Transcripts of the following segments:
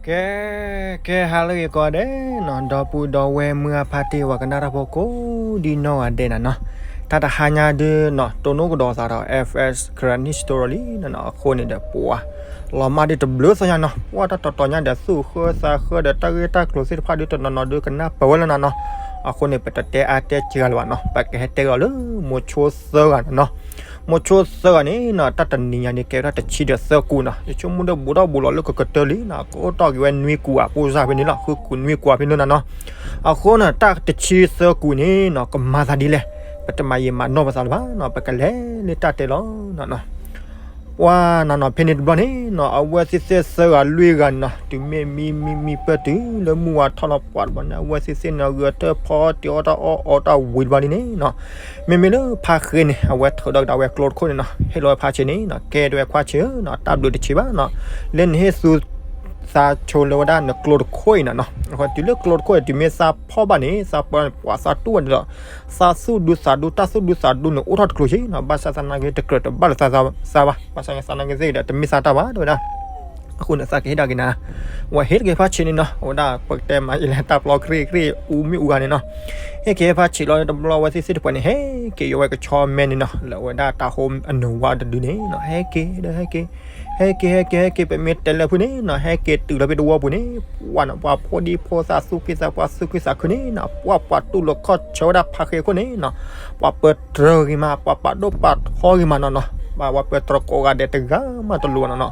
ကဲ ကဲ ဟါလၢအဂ့ၤကိးဂၤဒဲးနီၤ, ဒီပုၢ်ဒီဝဲၢ်မုၢ်အဖါတံၢ် ပှၤကနၣ်တၢ်ဖိကိးဒ်နီၢ်ဂၤဒဲးနီၤနီၤ, တၢ်တဟါညါဒုးနီၤ တိၢ်နီၣ်ကဒီးသးဒီး F S Karen History လံနီၤနီၤ, အဃိန့ၣ်ဒီးပှၤ လီၤမၢ်ဒုးတဘျုးသီညါနီၤ, ပှၤတၢ်တီၤတီၤညါဒီးသူၣ်ဃၢသးဃၢဒီးတၢ်ဂ့ၢ်တၢ်ကျိၤသ့ၣ်တဖၣ်ဒုးတနီၤနီၤဒုးကနၢ်ပၢၢ်ဝဲလၢနၤနီၤ, အဃိန့ၣ် ပတတဲအါတဲစှၤလၢၤဘၣ်နီၤ, ပကဟဲတဲကဒီးလၢ မိၤဆိသၢဂၤနီၤနီၤ မိၤဆိသၢဂၤန့ၣ်နီၤ တၢ်တနံၤညါန့ၣ် ကဲဝဲဒၣ်တဆံဒီးသၢကူနီၤ, ယဆိကမိၣ်ဒီးဘူးထီၣ်ဘူးလီၤလၢကကတၢၢ်လံနီၤ, ကအိၣ်တီၢ်က့ၤဝဲနွံကူဧါ ပိၢ်စၢ်ဖဲန့ၣ်လီၤ, ဃုကူနွံကူဧါဖဲန့ၣ်နီၤနီၤ, အဃိန့ၣ် တၢ်တဆံသၢကူန့ၣ်နီၤ ကမၤသးဒ်လဲၣ်, ပတမၤယံာ်မၤနီၢ်ပသးလၢၤဘၣ်နီၤ, ပကလဲၤလၢတၢ်တဲလီၤနီၤနီၤ ပှၤနီၤနီၤ ဖဲန့ၣ်တဘျီန့ၣ်နီၤ အဝဲသ့ၣ်သ့ၣ်သၢဂၤလွံၢ်ဂၤန့ၣ်နီၤ တုၤမ့ၢ်မံမံမံပၢၢ်တုၤလၢမုၢ်ဝါထီၣ်လီၤ ပှၤတဘျီန့ၣ် အဝဲသ့ၣ်သ့ၣ်န့ၣ် ဂဲၤထၢၣ်ဖီတ့ၢ်အီၣ်တၢ်အီၣ်အီတၢ်ဝံၤတဘျီဒ်န့ၣ်နီၤ, မ့မ့ၢ်လၢဖါဃ့န့ၣ် အဝဲထုးဒီးကဒါဝဲကျိတခိၣ်န့ၣ်နီၤ, ဟ့ၣ်လီၤဝဲဖါဆံးန့ၣ်နီၤ ကဲတဲဝဲခွါဆံးဧၢနီၤ တၢ်ဘျုးတဆံးဘၣ်နီၤ, လၢနဟ့ၣ်သူသးဆိလၢဝဲဒၣ်နကျိတခိၣ်အံၤနီၤနီၤ, အဃိတုၤလၢကျိတခိၣ်အံၤ တုၤမ့ၢ်သးဖီၣ်ဘၣ်န့ၣ် သးပှၢ်န့ၣ် ပှၤသးတူၢ်ဝဲဒၣ်ဒီး သးသူၣ်ဒူသးဒူ တၢ်သူၣ်ဒူသးဒူန့ၣ် အိၣ်ထီၣ်တကျိၤဆံးနီၤ, ဘၣ်ဆၣ်သနာ်က့တကြၢးတဘၣ်လၢသးဘၣ်, ဘၣ်ဆၣ်သနာ်က့သ့ၣ်ဒီး တမ့ၢ်သးတၢ်ဘၣ်တဲဝဲဒၣ်, အဃိန့ၣ် သးကဟ့ၣ်ဒၣ်က့ၤနၤ, ဝဲဟ့ၣ်တက့ၤဖါဆံးန့ၣ်နီၤ, အဝဲဒၣ်ပကတဲမးယလဲၣ် တၢ်ပျီခရံာ်ခရံာ်အူမ့ၣ်အူဂၤန့ၣ်နီၤ, ဟ့ၣ်က့ၤဖါဆံးလီၤတဘျီ အဝဲသ့ၣ်သ့ၣ်တပှဲၤန့ၣ် ဟဲက့ၤယိၤဝဲကဆီမဲန့ၣ်နီၤ, လၢအဝဲဒၣ်တၢ်ဟိအနၢၤဝါတဒုန့ၣ်နီၤ, ဟဲက့ၤဒီးဟဲက့ၤ ဟဲက့ၤ ဟဲက့ၤ ဟဲက့ၤ ပမ့ၢ်တဲလၢဖုန့ၣ်နီၤ ဟဲက့ၤတုၤလီၤဖဲတဝီပူၤန့ၣ်, ပှၤနီၤ ပှၤဖိဒံဖိသၣ်သူၣ်က့သးပှၢ်သူၣ်ခုသးခုန့ၣ်နီၤ, ပှၤပှၤတူၢ်လိာ်ခီၣ်ဆၢဝဲဒၣ်ဖါဃ့အခိၣ်န့ၣ်နီၤ, ပှၤပၢတြၢၤဂ့ၤမး ပှၤပာ်ဒိၣ်ပာ်ထီဂ့ၤမးနီၤနီၤ, ပှၤပၢတြၢၤကိးဂၤဒဲးတဂၤမးတလိၤနီၤနီၤ,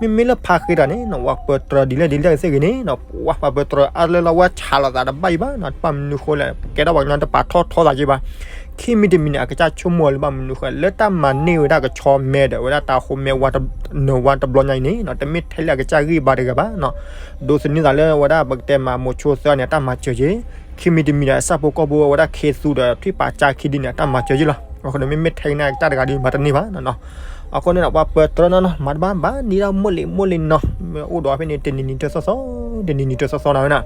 မ့မ့ၢ်လၢဖါဃ့တဂၤန့ၣ်နီၤ ပှၤပၢတြၢၤဒ်လဲၣ်ဒ်လဲၣ်ကသ့ၣ်ဂ့ၤန့ၣ်နီၤ, ပှၤပၢတြၢၤအါလၢလီၤဝဲဆးလိာ်သးတဘၣ်အံၤဘၣ်နီၤ, တဘၣ်မနုၤဃိလဲၣ် ကဲထီၣ်ပှၤကညီတပာ်ထီၣ်ထီသးက့ဘၣ် ခံမံၤတမံၤန့ၣ် အကစၢ်ဆိကမိၣ်လၢဘၣ်မနုၤဃိ လၢတၢ်မၤန့ၢ်ဝဲဒၣ်ကဆီမဲဒီး ဝဲဒၣ်တၢ်ဟိမဲဝါနၢၤဝါတဘျီညါအံၤန့ၣ်နီၤ တမ့ၢ်ထဲလၢအကစၢ်ဂံၢ်ဘါတဂၤဘၣ်နီၤ, ဒိးသန့ၤသးလၢဝဲဒၣ်ပကတဲမးမိၤဆိသၢန့ၣ် အတၢ်မၤစၢၤက့, ခံမံၤတမံၤဒီး အဆၣ်ဖိကီၢ်ဖိဝဲဒၣ်ခ့သူဒီးထွံၣ်ပာ်ကၠါခံဒ်န့ၣ် အတၢ်မၤစၢၤက့လီၤ, အဃိန့ၣ် မ့မ့ၢ်ထဲကနၣ်အကစၢ်တဂၤဒီးမၤတန့ၢ်ဘၣ်နီၤနီၤ, အဃိန့ၣ်ဒီး ပှၤပၢတြၢၤနီၤနီၤ မၤတဘၣ်ဘၣ်ဒ်ဒၣ်မိၢ်လံၤမိၢ်လံၤနီၤ, မ့ၢ်အိၣ်ဒီးဖဲန့ၣ် တနံၤနံၤတသီသီ, တနံၤနံၤတသီသီနီၤဝဲနီၤ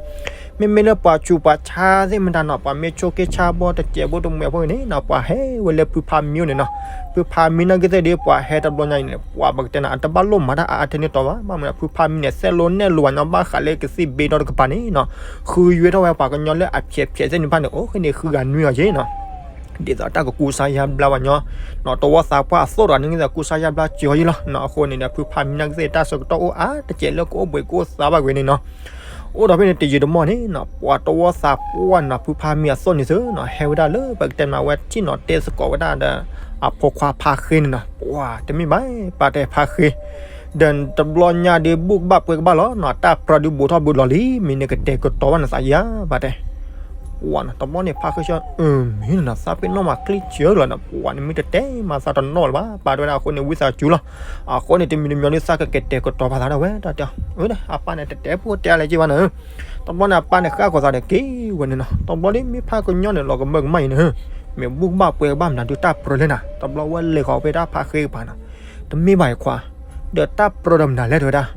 မ့မ့ၢ်လၢပှၤဆူးပှၤဆါသ့ၣ်မတၤနီၤ ပှၤမ့ၢ်ဆိးက့ဆါဘီတစဲးဘိတမှဲးဖိန့ၣ်နီၤ ပှၤဟဲဝဲလၢဖုဖါမံအိၣ်န့ၣ်နီၤ, ဖုဖါမံနာ်က့သ့ၣ်ဒီး ပှၤဟဲတဘျီညါအံၤန့ၣ် ပှၤပကတဲနၤ အတဘၣ်လိၣ်မၤတၢ်အါအါထဲန့ၣ်တီဘၣ်, ဘၣ်မနုၤ ဖုဖါမံန့ၣ် သဲလိနဲၣ်လိဘၣ်ညီ ဘၣ်ဃးလၢကသံၣ်ဘ့ဒီတကပၤန့ၣ်နီၤ, ဃုယွဲထီၣ်ဝဲပှၤကညီလၢအဖျဲးဖျဲးသ့ၣ်န့ၣ်တဖၣ်န့ၣ် အိၣ်ဃ့န့ၣ်ဃုဂၤနွံဂၤက့နီၤ ဒ်သိးတၢ်ကကူစါယါဘျါပှၤညီ, နီၢ်တဝီသးပှၢ်အသိၣ်တဂၤန့ၣ် ကူစါယါဘျါစှၤယံလီၤနီၤ, အဃိန့ၣ်ဒီး ဖုဖါမံနာ်က့သ့ၣ် တၢ်ဆၢကတီၢ်အိၣ်အါတစဲးလၢကအိၣ်ဘှံးကအိၣ်သါဘၣ်ကွံာ်န့ၣ်နီၤ, အိၣ်ဒီးဖဲန့ၣ်တယံာ်တမီၢ်န့ၣ်နီၤ ပှၤတဝီသးပှၢ်နီၤ ဖုဖါမံအသိၣ်န့ၣ်သုနီၤ ဟဲဝဲဒၣ်လၢပကတဲမးဝဲထံၣ်နီၤတဲသကိးဝဲဒၣ်ဒီး အဖိခွါဖါဃ့န့ၣ်နီၤ, ပှၤတမ့ၢ်ဘၣ် ပာ်တဲဖါဃ့ ဒီးတဘျီညါဒီး ဘူၣ်ကဘၣ်ပှဲၤကဘၣ်လီၤနီၤ, တၢ်ပြၢဒုးဘူးထီၣ်ဘူးလီၤလံ, မ့ၢ်န့ၣ်ကတဲာ်ကတီၤဘၣ်နသးယါ ပာ်တဲ, ပှၤနီၤ တဘျီန့ၣ် ဖါဃ့ဆၢ, မ့ၢ်နီၤ သးပ့ၤနီၣ်မးချံဆၢလီၤနီၤ, ပှၤန့ၣ်မ့ၢ်တတဲမးသးတနီၣ်လၢၤဘၣ်, ပာ်တဲဝဲဒၣ်အဃိန့ၣ် ဝံသးစူၤလီၤ, အဃိန့ၣ် တမံၤတမံၤဒုး သးကကတဲာ်ကတီၤပာ်သးဒၣ်ဝဲ တၢ်တဲအီၤ, အဝဲဒၣ် အပၢ်န့ၣ် တတဲဖိတဲအါလဲၣ်က့ဘၣ်နီၤ, တဘျီန့ၣ် အပၢ်န့ၣ် ဃၣ်ကီၤသးဒီးက့ၤဝဲန့ၣ်နီၤ, တဘျီဒီး မ့ၢ်ဖါကညီန့ၣ် လီၤကမၢကမၣ်အံၤန့ၣ် မ့ၢ်ဘူၣ်ကဘၣ်ပှဲၤကဘၣ်မနုၤဒုး တၢ်ပြၢလၢနၤ, တဘျီဝဲလဲၤဃီၤဖဲတၢ်ဖါဃ့ကပၤနီၤ, တမ့ၢ်ဘၣ်အံၤခွါ, ဒီးတၢ်ပြၢဒီးမနုၤလဲၣ်တဲဝဲဒၣ်,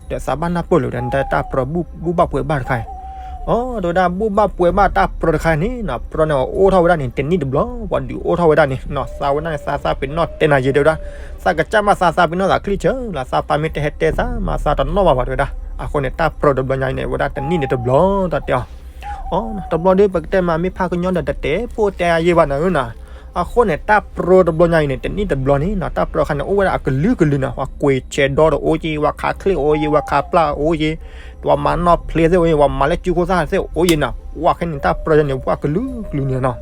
ဒီးသးဘၣ်နၢ်ပၢၢ်လၢၤဒီး တၢ်ပြၢဘူၣ်ဘၣ်ပှဲၤဘၣ်တခါအံၤ, အိ တဲဝဲဒၣ် ဘူၣ်ဘၣ်ပှဲၤဘၣ်တၢ်ပြၢတခါန့ၣ်နီၤ, ပြၢန့ၣ်အိၣ်ထီၣ်ဝဲဒၣ်န့ၣ် တနံၣ်တဘျီ, ပှၤဒုးအိၣ်ထီၣ်ဝဲဒၣ်န့ၣ်နီၤ, သးဝဲဒၣ်န့ၣ် သးသးပ့ၤနီၣ်တဲနၤယဲတဲဝဲဒၣ်, သးကစၢ်မးသးသးပ့ၤနီၣ်သးချံဆၢလီၤ, သးပၢ်မ့ၢ်တဟဲတဲသးမး သးတနီၣ်ဘၣ်ဘၣ်တဲဝဲဒၣ်, အဃိန့ၣ် တၢ်ပြၢတဘျီညါအံၤန့ၣ် ဝဲဒၣ်တနံၣ်န့ၣ်တဘျီ တၢ်တဲအီၤ အိ တဘျီဒီး ပကတဲမး မ့ၢ်ဖါကညီဒီး တတဲဖိတဲအါယဲဘၣ်နၤဧၢနီၤ, အဃိန့ၣ် တၢ်ပြၢတဘျီညါအံၤန့ၣ် တနံၣ်တဘျီန့ၣ်နီၤ, တၢ်ပြၢခါန့ၣ် အိၣ်ဝဲဒၣ်အကလုာ်ကလုာ်နီၤ, ပှၤကွံာ်ဆဲးဒီတအိၣ်က့, ပှၤခးချ့အိၣ်က့, ပှၤခးပျၢ်အိၣ်က့, ပှၤမၤနီၣ်ဖျ့သ့ၣ်အိၣ်က့, ပှၤမၤလၢကၠူခိၣ်သၣ်သ့ၣ်အိၣ်က့နီၤ, ပှၤခဲန့ၣ် တၢ်ပြၢန့ၣ် ပှၤကလုာ်ကလုာ်န့ၣ်နီၤ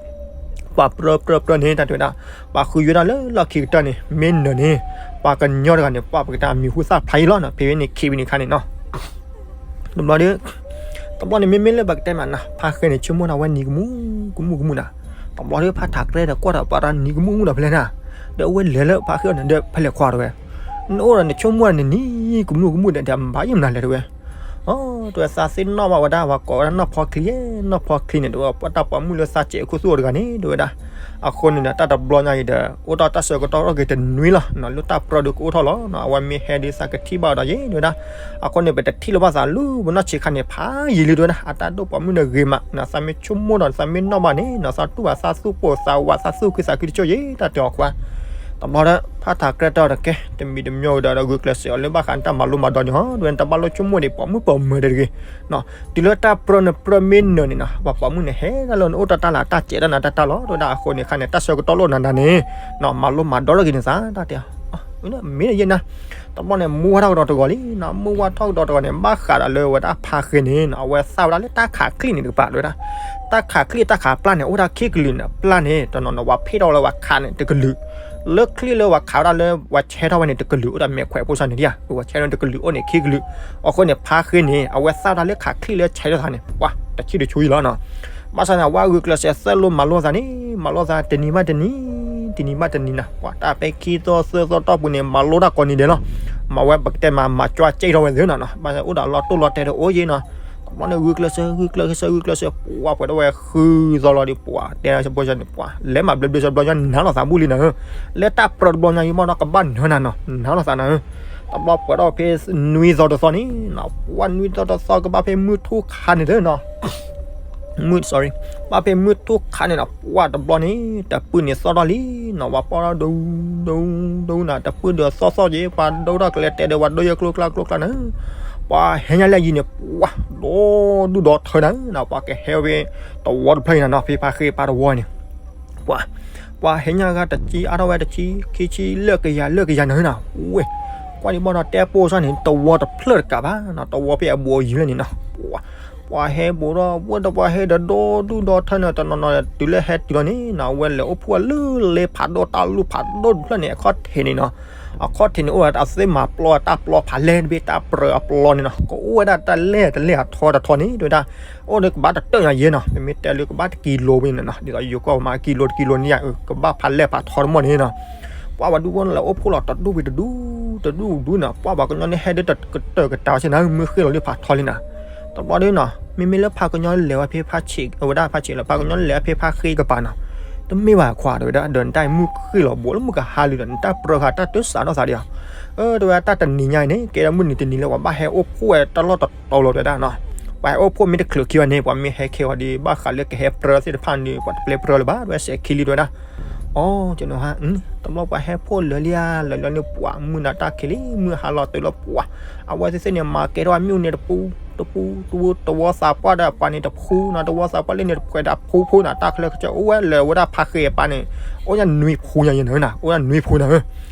ပှၤပြၢပြၢပြၢန့ၣ် တၢ်တဲဝဲဒၣ်, ပှၤဃုယွဲဒၣ်လၢလီၢ်ခံကတၢၢ်န့ၣ် မ့ၢ်နၢၤန့ၣ်, ပှၤကညီတဂၤန့ၣ် ပှၤပကတဲအမံၤဟူသၣ်ဖျါအံၤလီၤနီၤ, ဖဲဖဲန့ၣ်ခံဘ့ၣ်န့ၣ်ခါန့ၣ်နီၤ, တဘျီဒီး, တဘျီန့ၣ် မ့မ့ၢ်လၢပကတဲမးနီၤ, ဖါဃ့န့ၣ် ဆိကမိၣ်ဒၣ်ဝဲနံၤကမူၣ်ကမူၣ်နီၤ, တဘျီဒီး ဖါထးကျဲဒီး ကွၢ်ဒီးပှၤတၢ်နံၤကမူၣ်ကမူၣ်ဒီးဖဲလဲၣ်နီၤ, ဒီးအဝဲလဲၤလၢဖါဃ့အီၤန့ၣ် ဒီးဖဲလဲၣ်ခွါတဲဝဲ, နအိၣ်ဒီးနဆိကမိၣ်န့ၣ် နံၤကမူၣ်ကမူၣ်ဒီး ဒီးဘၣ်ယံာ်မနုၤလဲၣ်တဲဝဲ အိ တဲဝဲ သးသ့ၣ်နီၣ်ဘၣ်ဝဲဒၣ် ပှၤကိးဝဲဒၣ်နီၢ်ဖီချံ, နီၢ်ဖီချံန့ၣ် တဲဝဲ တၢ်ပိာ်မုၣ်လၢသးစဲးအခိၣ်သူၣ်အီၤတဂၤန့ၣ် တဲဝဲဒၣ်, အဃိန့ၣ်ဒီး တၢ်တဘျီညါအံၤဒီး အိၣ်တ့ၢ်တၢ်ဆၢကတီၢ်ထီၣ်က့ၤတနွံလီၤ, လၢတၢ်ပြၢဒုးကအိၣ်ထီၣ်လီၤ, အဝဲမ့ၢ်ဟဲဒီး သးကထံၣ်ဘၣ်ဒီးယဲ တဲဝဲဒၣ်, အဃိန့ၣ် ပတထံၣ်လိာ်ဘၣ်သးလၢပနီၢ်ဆံးခါန့ၣ် ဖးယံာ်လံ တဲဝဲဒၣ်, အတၢ်ဒိၣ်ပိာ်မုၣ်န့ၣ်ဂ့ၤမး, သးမ့ၢ်ဆိကမိၣ်ဒီး သးမ့ၢ်နီၣ်ဘၣ်န့ၣ် သးတူၢ်ဘၣ်သးသူၣ်ပိာ်သးဝး သးသူၣ်ခုသးခုတစိၢ်ယဲ တၢ်တဲအီၤခွါ, သ တဘျီဒီး ဖးထးကြၢးတၢ်အီၤတကဲ တမံၤတမံၤဒီး ဂုာ်ကျဲးစၢးအီၤလၢဘၣ်ဃးန့ၣ် တၢ်မၤလိမၤဒိးန့ၣ်ဟီ ဒ်ဝဲန့ၣ် တဘၣ်လိၣ်ဆိကမိၣ်ဒံး ပိာ်မုၣ်ပိာ်မၢၤတဂ့ၤ, တုၤလၢတၢ်ပြၢနပြၢမ့ၢ်နၢၤန့ၣ်နီၤ ပှၤပိာ်မုၣ်န့ၣ် ဟဲဒၣ်လၢနအိၣ်တၢ်တၢ်လၢတၢ်စဲးတၢ်နၤတၢ်တၢ်လီၤ တဲဝဲဒၣ်အဃိန့ၣ် ခါန့ၣ် တၢ်ဆၢကတီၢ်လိၣ်နၤနၤန့ၣ် မၤလိမၤဒိးထီၣ်က့ၤန့ၣ်သး တၢ်တဲ မ့ၢ်ယဲနၤ တဘျီန့ၣ် မုၢ်ဝါထီၣ်ကဒီးတဂီၤလံနီၤ မုၢ်ဝါထီၣ်ကဒီးတဂီၤန့ၣ် ဘၣ်ဃးဒီးလၢဝဲဒၣ်ဖါဃ့န့ၣ်နီၤ အဝဲသၣ်ဝဲဒၣ်လၢတၢ်ခးချံၣ်န့ၣ်တကပၤ တဲဝဲဒၣ် တၢ်ခးချံၣ်တၢ်ခးပျၢ်န့ၣ် အိၣ်ဒၣ်ခံကလုာ်န့ၣ် ပျၢ်န့ၣ် တနီၤနီၤ ပှၤဖ့ၣ်ထီၣ်လၢပှၤခးန့ၣ်တကလုာ် လၢချံၣ်လၢပှၤခးဝဲဒၣ်လၢပှၤဆဲထီၣ်ဝဲန့ၣ် တကလုာ်အိၣ်ဒီးမဲာ်ခွဲးဖိစၢ်န့ၣ်ဒံးဧါ ပှၤဆဲထီၣ်န့ၣ်တကလုာ်အိၣ်န့ၣ်ခံကလုာ် အဃိန့ၣ် ဖါဃ့န့ၣ် အဝဲသၣ်ဝဲဒၣ်လၢခးချံၣ်လၢဆဲထီၣ်သးန့ၣ် ပှၤတဆံၣ်တဆူအံၤလီၤနီၤ ဘၣ်ဆၣ်န့ၣ် အဝဲဂုာ်ကျဲးစၢးသၢလိမၤလိသးန့ၣ် မၤလိသးတနံၤဘၣ်တနံၤ တနံၤဘၣ်တနံၤနီၤ ပှၤတၢ်ပဲခံသီသၢသီတီၢ်ပူၤန့ၣ် မၤလိတၢ်ကိးနံၤဒဲးလီၤ မၤဝဲပကတဲမး မၤကွၢ်စဲအံၤထီၣ်ဝဲသ့နီၤ ဘၣ်ဆၣ်အိၣ်ဒီးလီၤတိၢ်လီၤတဲာ်ဒီးအိၣ်ယံၤနီၤ တဘျီန့ၣ် ဂုာ်ကျဲးစၢး ဂုာ်ကျဲးစၢး ဂုာ်ကျဲးစၢး ပှၤပှဲၤထီၣ်ဝဲဃုသီလီၤဒီး ပှၤတဲဘိစၢ်န့ၣ် ပှၤလဲၤမးဘျၢဘျၢစၢ်ဘျီညါနၤလိာ်သးဘူၣ်လံနီၤ လၢတၢ်ပြၢတဘျီညါအံၤမ့ၢ်နီၤ ကဘၣ်နၢၤနၤနီၤ နၤလိာ်သးနၤ တဘျီပှဲၤထီၣ်ဖဲနွံသီတသီန့ၣ်နီၤ ပှၤနွံသီတသီကဘၣ်ဖဲမုၢ်ထူၣ်ခါန့ၣ်လီၤနီၤ မုၢ် sorry ဘၣ်ဖဲမုၢ်ထူၣ်ခါန့ၣ်နီၤ ပှၤတဘျီန့ၣ် တပုၢ်န့ၣ်သီၣ်ထီၣ်လံနီၤ ပှၤပီၣ်ထီၣ်ဒိ ဒိ ဒိနီၤ တပုၢ်ဒီးသီၣ်သီၣ်က့ၤ ပှၤဒိထီၣ်ကလဲၤတဲဒီး ပှၤဒိယဲၢ်ကျိကျါကျိကျါန့ၣ် ပှၤဟဲညါလၢအယံၤန့ၣ် ပှၤဒီဒူၣ်ဒီထၢနၤနီၤ ပှၤကဟဲဝဲဖဲတဝီတဖျၢၣ်အံၤနၤနီၤ ဖဲဖါဃ့ပၢ်တဝီန့ၣ် ပှၤ ပှၤဟဲညါဂၤတဆံအါထီၣ်ဝဲတဆံ ခံဆံလၢကယၤလၢကယၤနၤနီၤ ဝဲ ကွၢ်ဒံးဘၣ်ဒီးတဲပိၢ်စၢ်န့ၣ် တဝီတဖျၢၣ်တကးဘၣ်နီၤ တဝီဖဲအဘူးအယံၤလၢန့ၣ်နီၤ ပှၤ ပှၤဟဲဘူးဒီး ဝဲဒီးပှၤဟဲဒီဒူၣ်ဒီထၢနၤ တနီၤနီၤ တုၤလၢဟဲတုၤလီၤန့ၣ်နီၤ အဝဲလဲၤအိၣ်ဖှိၣ်လၢလဲၤဖးဒိၣ်တၢ်လူၢ်ဖးဒိၣ်တဖျၢၣ်န့ၣ် အခီၣ်ထံးန့ၣ်နီၤ အခီၣ်ထံးန့ၣ် အိၣ်ဝဲအသ့ၣ်မၤပျီတၢ်ပျီဖးလဲၢ်တဘ့ၣ် တၢ်ပြၢအပျီန့ၣ်နီၤ ကအိၣ်ဝဲဒၣ်တၢ်လဲၢ်တလဲၢ်အထီတထီန့ၣ် တဲဝဲဒၣ် အိၣ်ဒီးကဘၣ်တတၢၢ်ညါယဲနီၤ ပမ့ၢ်တဲလၢကဘၣ်တကံလိဘ့ၣ်န့ၣ်နီၤ ဒ်သိးယိၤကီၢ်မးကံလိတကံလိန့ၣ်ယါ ကဘၣ်ဖးလဲၢ်ဖးထီတမီၢ်န့ၣ်နီၤ ပှၤဝဲဒူၣ်ဝဲလဲၤအိၣ်ဖှိၣ်လီၤတဒူၣ်ဝံၤတဒူၣ် တဒူၣ်ဒူၣ်နီၤ ပှၤပှၤကညီန့ၣ်ဟဲဒၣ်တကတၢၢ်ကတၢၢ်ဆ့နၤ မုၢ်ဃ့ၢ်လီၤလၢဖးထီလံနီၤ တဘျီဒ်နီၤ မ့မ့ၢ်လၢဖးကညီလဲၤဝဲဖဲဖးဆံး အဝဲဒၣ်ဖးဆံးလၢ ဖးကညီလဲၤဝဲဖဲဖးဃ့ကပၤနီၤ တမ့ၢ်ဘၣ်ခွါ တဲဝဲဒၣ် ဒီးနတၢ်မုၢ်ဃ့ၢ်လီၤဘူးလၢမုၢ်ကဟါလံဒီး နတၢ်ပြၢဃာ်တၢ်တၢ်စးထီၣ်သးဒံးဧါ တဲဝဲတၢ်တနံၤညါအံၤန့ၣ် ကဲထီၣ်မုၢ်နံၤတနံၤလၢပှၤဘၣ်ဟဲအိၣ်ဖှိၣ်ဝဲတၢ်လီၢ်တတီၤလီၤတဲဝဲဒၣ်နီၤ ပှၤဟဲအိၣ်ဖှိၣ်မ့ၢ်တချုးခံဘၣ်န့ၣ် ပှၤမ့ၢ်ဟဲခဲအံၤဒီး ဘၣ်ဃးလၢကဟဲပြၢသ့ၣ်တဖၣ်န့ၣ် ပှၤတပျဲပြၢလၢၤဘၣ် တဲဝဲစဲးခံလံတဲဝဲဒၣ် အိ ကနီၤဟါ တဘျီပှၤဟဲဖှိၣ်လၢာ်လံဧါ လၢာ်လီၤန့ၣ် ပှၤမုၢ်နၤတၢ်ခံးလံ မုၢ်ဟါလီၤတုၤလီၤပှၤ အဝဲသ့ၣ်သ့ၣ်န့ၣ် မၤကဲထီၣ်အမ့ၣ်အူန့ၣ်တပူၤ တပူၤ တဝီသးပှၢ်ဒီးပှၤန့ၣ်တဖုနီၤ တဝီသးပှၢ်လၢန့ၣ်တဖုဒီးအဖုဖိနီၤ တၢ်ခဲလၢာ်ခဲဆ့အိၣ်ဝဲလၢာ်ဝဲဒၣ်ဖါဃ့အပၢ်န့ၣ် အိၣ်ညါနွံဖုညါယဲနီၤ အိၣ်ညါနွံဖုနီၤ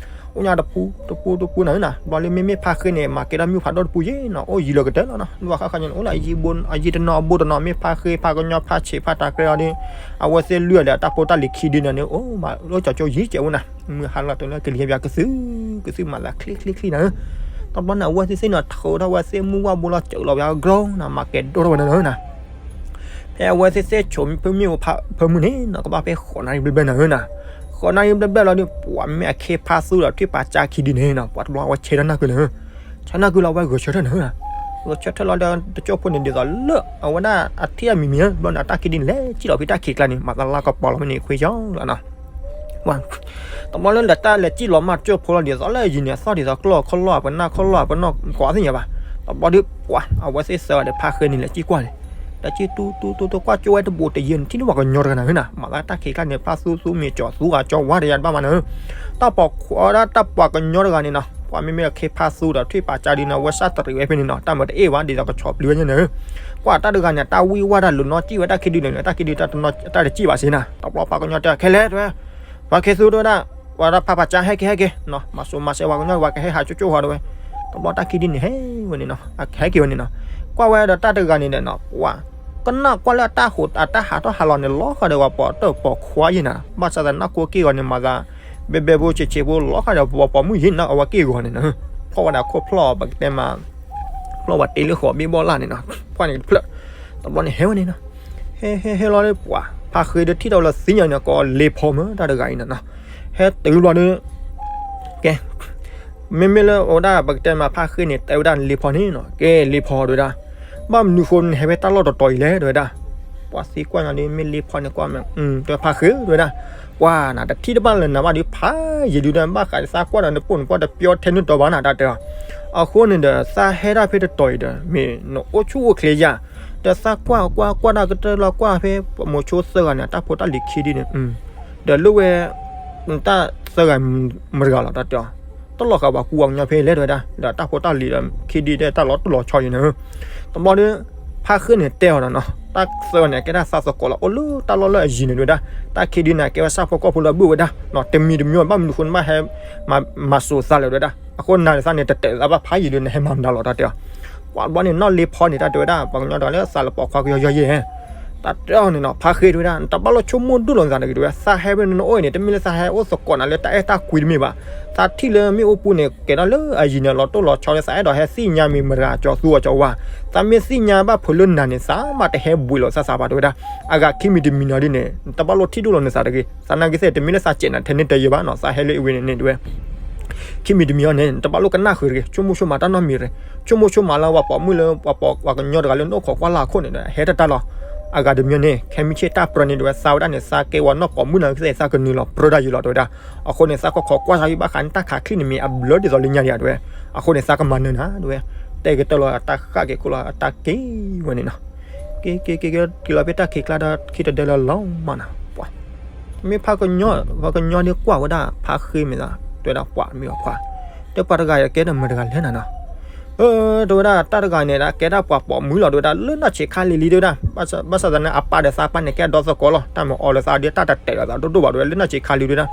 အိၣ်ညါတပူၤ တပူၤ တပူၤနီၤ ဘျီလၢမ့မ့ၢ်ဖါဃ့န့ၣ် မၤကဲထီၣ်မ့ၣ်ဖးဒိၣ်တပူၤယဲနီၤ အိၣ်ယံၤလီၤကတၢၢ်လီၤနီၤ လၢအဃၣ်ဃၣ်ညါန့ၣ် အိၣ်လၢအယံၤတနီၤအဘိတနီၤ မ့ၢ်ဖါဃ့ဖါကညီဖါဆံးဖါတၢ်ကြဲအီၤဒီး အဝဲသ့ၣ်လွံၢ်အီၤဒီး တၢ်ဖိတၢ်လံၤခံဒုန့ၣ်န့ၣ် အိၣ်မးလၢကၠီကၠိယံၤကဲဝဲနီၤ မုၢ်ဟါလီၤတုၤလၢကလံၤဟဲပၠးကသု ကသုမၤသးချံချံချံနီၤ တဘျီန့ၣ် အဝဲသ့ၣ်သ့ၣ်န့ၣ် ထုးထီၣ်ဝဲသ့ၣ်မုၢ်ဝၣ်ဘိလီၤ စၢးလီၤပၠးကရီနီၤ မၤကဲဒိၣ်ထီၣ်ဝဲနီၤနီၤ ဖဲအဝဲသ့ၣ်သ့ၣ်ဆိးဖုမ့ၣ်အူဖၢမုၢ်န့ၣ်နီၤ ကဘၣ်ဖဲဃိးနၣ်ရံၣ်ဘျဲၣ်ဘျဲၣ်နီၤနီၤ ဃိးနၣ်ရံၣ်ဘျဲၣ်ဘျဲၣ်လီၤဒီး ပှၤမ့ၢ်အခ့ဖါသူဒီးထွံၣ်ပာ်ကၠါခံဒုန့ၣ်နီၤ ပှၤတဘျီအဝဲဆဲထီၣ်နၢ်ကုလီၤ ဆဲထီၣ်နၢ်ကုလီၤ အဝဲဂဲၤဆၢထၢၣ်နီၤ ဂဲၤဆၢထၢၣ်လီၤဒီး တကၠိၢ်ဖိန့ၣ် ဒ်သိးလၢ အဝဲဒၣ်အထံၣ်အမံၤမံၤ တဘျီန့ၣ် အတၢ်ခံဒုန့ၣ် လဲၤစံၣ်လီၤဖဲတၢ်ခံးကျါန့ၣ် မၤသးလါကပီၤလီၤမ့ၢ်န့ၣ် ခွ့ကၠီလီၤနီၤ တဘျီလၢတၢ်လဲၤစံၣ်လီၤမးတကၠိၢ်ဖိလီၤ ဒ်သိးလၢယံၤန့ၣ် အသီၣ်ဒ်သိးကျီၢ်ခီၣ်လီၢ်အပနၢ်ခီၣ်လီၢ်အပနီၢ်ကီသ့ၣ်ညါဘၣ် တဘျီဒီး ပှၤ အဝဲသ့ၣ်သၢဂၤဒီးဖါဃ့န့ၣ် လဲၤစံၣ်ကွၢ်န့ၣ် လဲၤစံၣ်တူတူတူတူကွၢ်ကၠိဝဲတဘူးတယံၤန့ၣ် ထံၣ်န့ၢ်ပှၤကညီတဂၤနၤဧၢနီၤ မၤသးတၢ်ခံးကျါန့ၣ် ဖါသူသူမ့ၤကၠီၤသူဂၤကၠီဝါတယၤတဘၣ်မးနၤဧၢ တၢ်ပိာ်ခွါဒၣ်တၢ်ပှၤကညီတဂၤန့ၣ်နီၤ ပှၤမ့မ့ၢ်အခ့ဖါသူဒီးထွံၣ်ပာ်ကၠါဒုန့ၣ် အဝဲစၢ်တရံးဝဲဖဲန့ၣ်နီၤ တၢ်မၤတအဲၣ်ဘၣ် ဒ်သိးကဆီၣ်ပျံၤဝဲညါနၤဧၢ ကွၢ်တၢ်တဂၤန့ၣ် တၢ်ဝံၣ်ဝါတၢ်လိၤနီၤ စံၣ်ဝဲတၢ်ခံဒုန့ၣ် တၢ်ခံဒုတၢ်တစံၣ်ဘၣ်စ့နၤ တဘျီပှၤကညီတဲ ခဲလဲၣ်တဲဝဲ ပှၤခ့သူတဲဝဲဒၣ် ပှၤဒီးဖါပာ်ကၠါ ဟဲက့ၤ ဟဲက့ၤနီၤ မၤစိၤမၤစဲးပှၤကညီ ပှၤကဟဲဟးကၠိကၠိဃီတဲဝဲ တဘျီတၢ်ခံဒုန့ၣ် ဟဲဝဲန့ၣ်နီၤ ဟဲက့ၤဝဲန့ၣ်နီၤ ကွၢ်ဝဲဒီးတၢ်တဂၤန့ၣ်ဒီးနီၤ ပှၤ ကနၣ်ကွၢ်လၢအတၢ်ဟးထီၣ်ဟးလီၤန့ၣ် လီၤဃာ်ဒီးပှၤပိာ်တၢၢ်ပိာ်ခွါယံၤနၤ ဘၣ်ဆၣ်သနာ်က့က့ၢ်ဂီၤန့ၣ် မၤသး ဘဲဘဲဖိဆံးဆံးဖိ လီၤဃာ်ဒီးပှၤပိာ်မုၣ်ယံၤနီၤ အဝဲက့ၢ်ဂီၤန့ၣ်နီၤ ဖီၣ်ဝဲဒၣ်ခိၣ်ဖျီၣ်ပကတဲမး ဖျီၣ်ဝဲတ့လၢဃိးဘ့ၣ်ဘီၣ်လၢ်န့ၣ်နီၤ ဖီၣ်န့ၣ်တဖျၢၣ် တဘျီန့ၣ်ဟဲဝဲန့ၣ်နီၤ ဟဲဟဲဟဲလီၤဒီးပှၤ ဖါဃ့ဒီးထံၣ်ထီၣ်လၢသ့ၣ်ညါန့ၣ် ကိးလ့ဖီမ့ၢ်တၢ်တဂၤအံၤန့ၣ်နီၤ ဟဲတုၤဘျီဒီး ကဲ မ့မ့ၢ်လၢအဝဲဒၣ်ပကတဲမးဖါဃ့န့ၣ် တဲဝဲဒၣ်လ့ဖီန့ၣ်နီၤ ကဲလ့ဖီတဲဝဲဒၣ် ဘၣ်မနုၤဃိနဟဲဖဲတၢ်လီၢ်တတီၤအံၤလဲၣ်တဲဝဲဒၣ် ပှၤသံကွၢ်ညီဒီး မ့ၢ်လ့ဖီန့ၣ်ကွၢ်မး တဲဖါဃ့တဲဝဲဒၣ် ပှၤနၤတထံၣ်တဘၣ်လၢနၤဘၣ်ဒီး ဖးယံာ်ဒုဒီး ဘၣ်ဃးသးကွၢ်ဒီးနပိၢ်နပှၢ်တပျီထဲနုာ်တီၤဘၣ်နၤတၢ်တဲအီၤ အဃိန့ၣ်ဒီး သးဟဲဒၣ်ဖဲတတီၤအံၤဒီး မ့ၢ်နအိၣ်ဆူၣ်အိၣ်ချ့ယၤ ဒီးသးကွၢ်ကွၢ်ကွၢ်ဒၣ်ကတၢၢ်လီၤကွၢ်ဖဲ မိၤဆိသၢဂၤန့ၣ် တၢ်ဖိတၢ်လံၤခံဒုန့ၣ် ဒီးလၢဝဲ တၢ်သၢဂၤမတဂၤလီၤ တၢ်တဲအီၤ, တလီၤဃာ်ပှၤကူပှၤကညီဖဲလဲၣ် တဲဝဲဒၣ်, ဒီးတၢ်ဖိတၢ်လံၤဒီး ခံဒုတဲတၢ်လီၤတိၢ်လီၤဆီယံၤန့ၣ်, တဘျီဒီး ဖါဃ့န့ၣ်တဲအီၤဒီးနီၤ, တၢ်သၢဂၤန့ၣ် ကဲဒၣ်သးသကိးလီၤ အိၣ်လၢတၢ်လီၢ်လၢအယံၤန့ၣ် တဲဝဲဒၣ်, တၢ်ခံဒုန့ၣ် ကဲဝဲဆၣ်ဖိကီၢ်ဖိလၢအဘုၣ်ဝဲဒၣ်, တမံၤတမံၤဘၣ် မနုၤဃိနဘၣ်ဟဲ မၤစိးသးလဲၣ် တဲဝဲဒၣ်, အဃိနၤန့ၣ် သးန့ၣ် တတဲာ်သးဘၣ်ဖးယံၤဒီး နဟဲမၤမတၤလီၤ တၢ်တဲအီၤ, ပှၤတဘျီန့ၣ် နီၢ်လ့ဖီန့ၣ် တၢ်တဲဝဲဒၣ် ပှၤကညီတဂၤလၢသးလၢပိာ်ခွါကယီယီယဲ တၢ်တဲအီၤန့ၣ်နီၤ ဖါဃ့တဲဝဲဒၣ် နတဘၣ်လိၣ်ဆိကမိၣ်ဒိၣ်လီၤနသးတဂ့ၤ တဲဝဲ, သးဟဲဖဲန့ၣ်နအိၣ်အံၤန့ၣ် တမ့ၢ်လၢသးဟဲအိၣ်သကိးနၤလၢတၢ်အဲၣ်တၢ်ကွံတမ့ၢ်ဘၣ်, သးထံၣ်လၢမ့ၣ်အူပူၤန့ၣ် ကဲထီၣ်လၢအယံၤန့ၣ် လီၤတိၢ်လီၤဆီလၢ သးအဲၣ်ဒိးဟဲသ့ၣ်ညါမ့ၢ်မတၤကၠီၤသူအီၤကၠီၤဝါ, သးမ့ၢ်သ့ၣ်ညါဘၣ်ဖုးလၢနၤန့ၣ် သးမ့ၢ်တဟဲဘှံးလီၤသးသးဘၣ် တဲဝဲဒၣ်, အဂၤခံမံၤတမံၤနီၤဒ်န့ၣ် နတဘၣ်လိၣ်ထံၣ်ဒိၣ်လီၤနသးတဂ့ၤ, သးနာ်က့သ့ၣ် တမ့ၢ်လၢသးစဲးနၤထဲန့ၣ်တဲယဲဘၣ်နီၤ သးဟဲလၢအဝ့ၢ်န့ၣ်န့ၣ် တဲဝဲ ခံမံၤတမံၤအံၤန့ၣ် နတဘၣ်လိၣ်ကနၣ်ဃုာ်တဂ့ၤ, ဆိကမိၣ်ဆိကမးတၢ်နီတမံၤတဂ့ၤ, ဆိကမိၣ်ဆိကမးလၢပှၤပိာ်မုၣ်လၢပှၤပိာ်ပှၤကညီတဂၤလၢနအိၣ်ခိးကွၢ်လၢ်အခိၣ်န့ၣ်ဒီး ဟဲတၢ်တၢ်လီၤ, အဂၤတမံၤန့ၣ် ခဲမုၢ်ဆ့ၣ်တၢ်ပြၢန့ၣ် တဲဝဲ သးဝဲဒၣ်န့ၣ် သးကဲဝဲနီၢ်ပိာ်မုၣ်နာ်က့သ့ၣ် သးကနုာ်လီၤပြၢတၢ်ယံၤလီၤ တဲဝဲဒၣ်, အဃိန့ၣ် သးကခိးကွၢ်သးဟံၣ်ဘၣ်ဃးန့ၣ် တၢ်ခးချံၣ်န့ၣ်မ့ၢ်အဘျၢဒ်သိးလၢညါဒံးဧါ တဲဝဲ, အဃိန့ၣ် သးကမၤနၢၤနၤ တဲဝဲ, တဲကတၢၢ်လီၤအတၢ်ဃၣ်က့ၤခိၣ်လီၤ အတၢ်က့ၤဝဲန့ၣ်နီၤ က့ၤက့ၤက့ၤက့ၤ တုၤလီၤဖဲတၢ်ခံးကျါဒီး ခံတဒဲလၢလီၤမးနီၤ, ပှၤ မ့ၢ်ဖးကညီ ပှၤကညီဒ်ကွၢ်ဝဲဒၣ်ဖါဃ့မ့ၢ်သး တဲဝဲဒၣ်ပှၤမ့ၢ်အီၤခွါ, တဲပှၤတဂၤအံၤကဲဒီးမတဂၤလဲၣ်နၤနီၤ, အၢ တဲဝဲဒၣ်တၢ်တဂၤန့ၣ် ကဲဒၣ်ပှၤပိာ်မုၣ်လီၤ တဲဝဲဒၣ် လၢနီၢ်ဆံးခါလံၤလံ တဲဝဲဒၣ်, ဘၣ်ဆၣ်သနာ်က့ အပၢ်ဒီးသးပၢ်န့ၣ် ကဲဒီသကိးလီၤ တၢ်မၤအီၤလၢသးဒီး တၢ်တတဲာ်လီၤသးဒိၣ်ဒိၣ်ဘၣ် တဲဝဲ လၢနီၢ်ဆံးခါလံၤ တဲဝဲဒၣ်,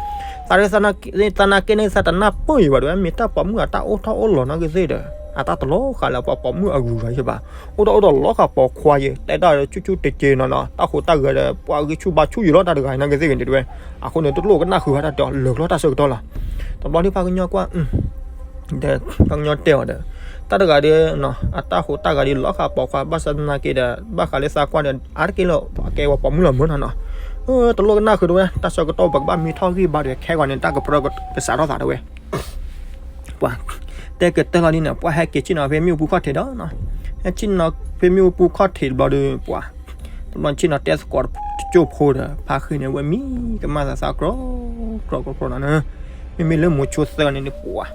သးဒီး သနာ်က့န့ၣ် သးတနၢ်ပၢၢ်ယံၤဘၣ် တဲဝဲ မ့ၢ်တၢ်ပိာ်မုၣ်အတၢ်အိၣ်ထီၣ်အိၣ်လီၤနာ်က့သ့ၣ်ဒီး အတၢ်တလီၤဃာ်လၢပှၤပိာ်မုၣ်အဂုၤအဂၤယံၤဘၣ်, အိၣ်ဒီးအိၣ်ဒီးလီၤဃာ်ပိာ်ခွါယံၤ တဲတၢ်ဒီးဆူၣ်ဆူၣ်တက့ၤနီၤနီၤ တၢ်ဟူးတၢ်ဂဲၤဒီး ပှၤဂံၢ်ဆူၣ်ဘါဆူၣ်ယံၤလီၤ တၢ်တဂၤအံၤနာ်က့သ့ၣ်ဂ့ၤန့ၣ် တဲဝဲ, အဃိန့ၣ် တလိၣ်ကနၣ်ဃုာ်ဘၣ်တၢ်တဲအီၤ လၢာ်ကလီတၢ်ဆၢကတီၢ်လီၤ, တဘျီဒ်ဖးကညီကွၢ် ဒီးပှၤကညီတဲအီၤဒီး တၢ်တဂၤဒီး အတၢ်ဟူးတၢ်ဂဲၤဒီး လီၤဃာ်ပိာ်ခွါ ဘၣ်ဆၣ်သနာ်က့ဒီး ဘၣ်ဃးလၢသးကွၢ်ဒီး အါတက့ၢ်လၢ အကဲဝဲပိာ်မုၣ်လီၤမၢ်နီၤနီၤ, တလိၣ်ကနၣ်ဃုာ်တဲဝဲ တၢ်ဆၢကတီၢ် ပကဘၣ်မံထီၣ်ဂံၢ်ဘါဒီး ခဲဂီၤန့ၣ် တၢ်ကပြၢကစးထီၣ်သးတဲဝဲ ပှၤ တဲကတၢၢ်လီၤဒ်န့ၣ် ပှၤဟဲက့ၤဆ့ၣ်နီၤဖဲမ့ၣ်အူပူၤခီၣ်ထံးဒီးနီၤ, ဟဲဆ့ၣ်နီၤဖဲမ့ၣ်အူပူၤခီၣ်ထံးတဘျီဒီး ပှၤ တဘျီဆ့ၣ်နီၤတဲသကိးတကၠိၢ်ဖိဒီး ဖါဃ့န့ၣ် အဝဲမံကမၣ်သးသးကြီ ကြီကြီကြီနီၤ, မ့မ့ၢ်လၢမိၤဆိသၢဂၤန့ၣ်န့ၣ် ပှၤ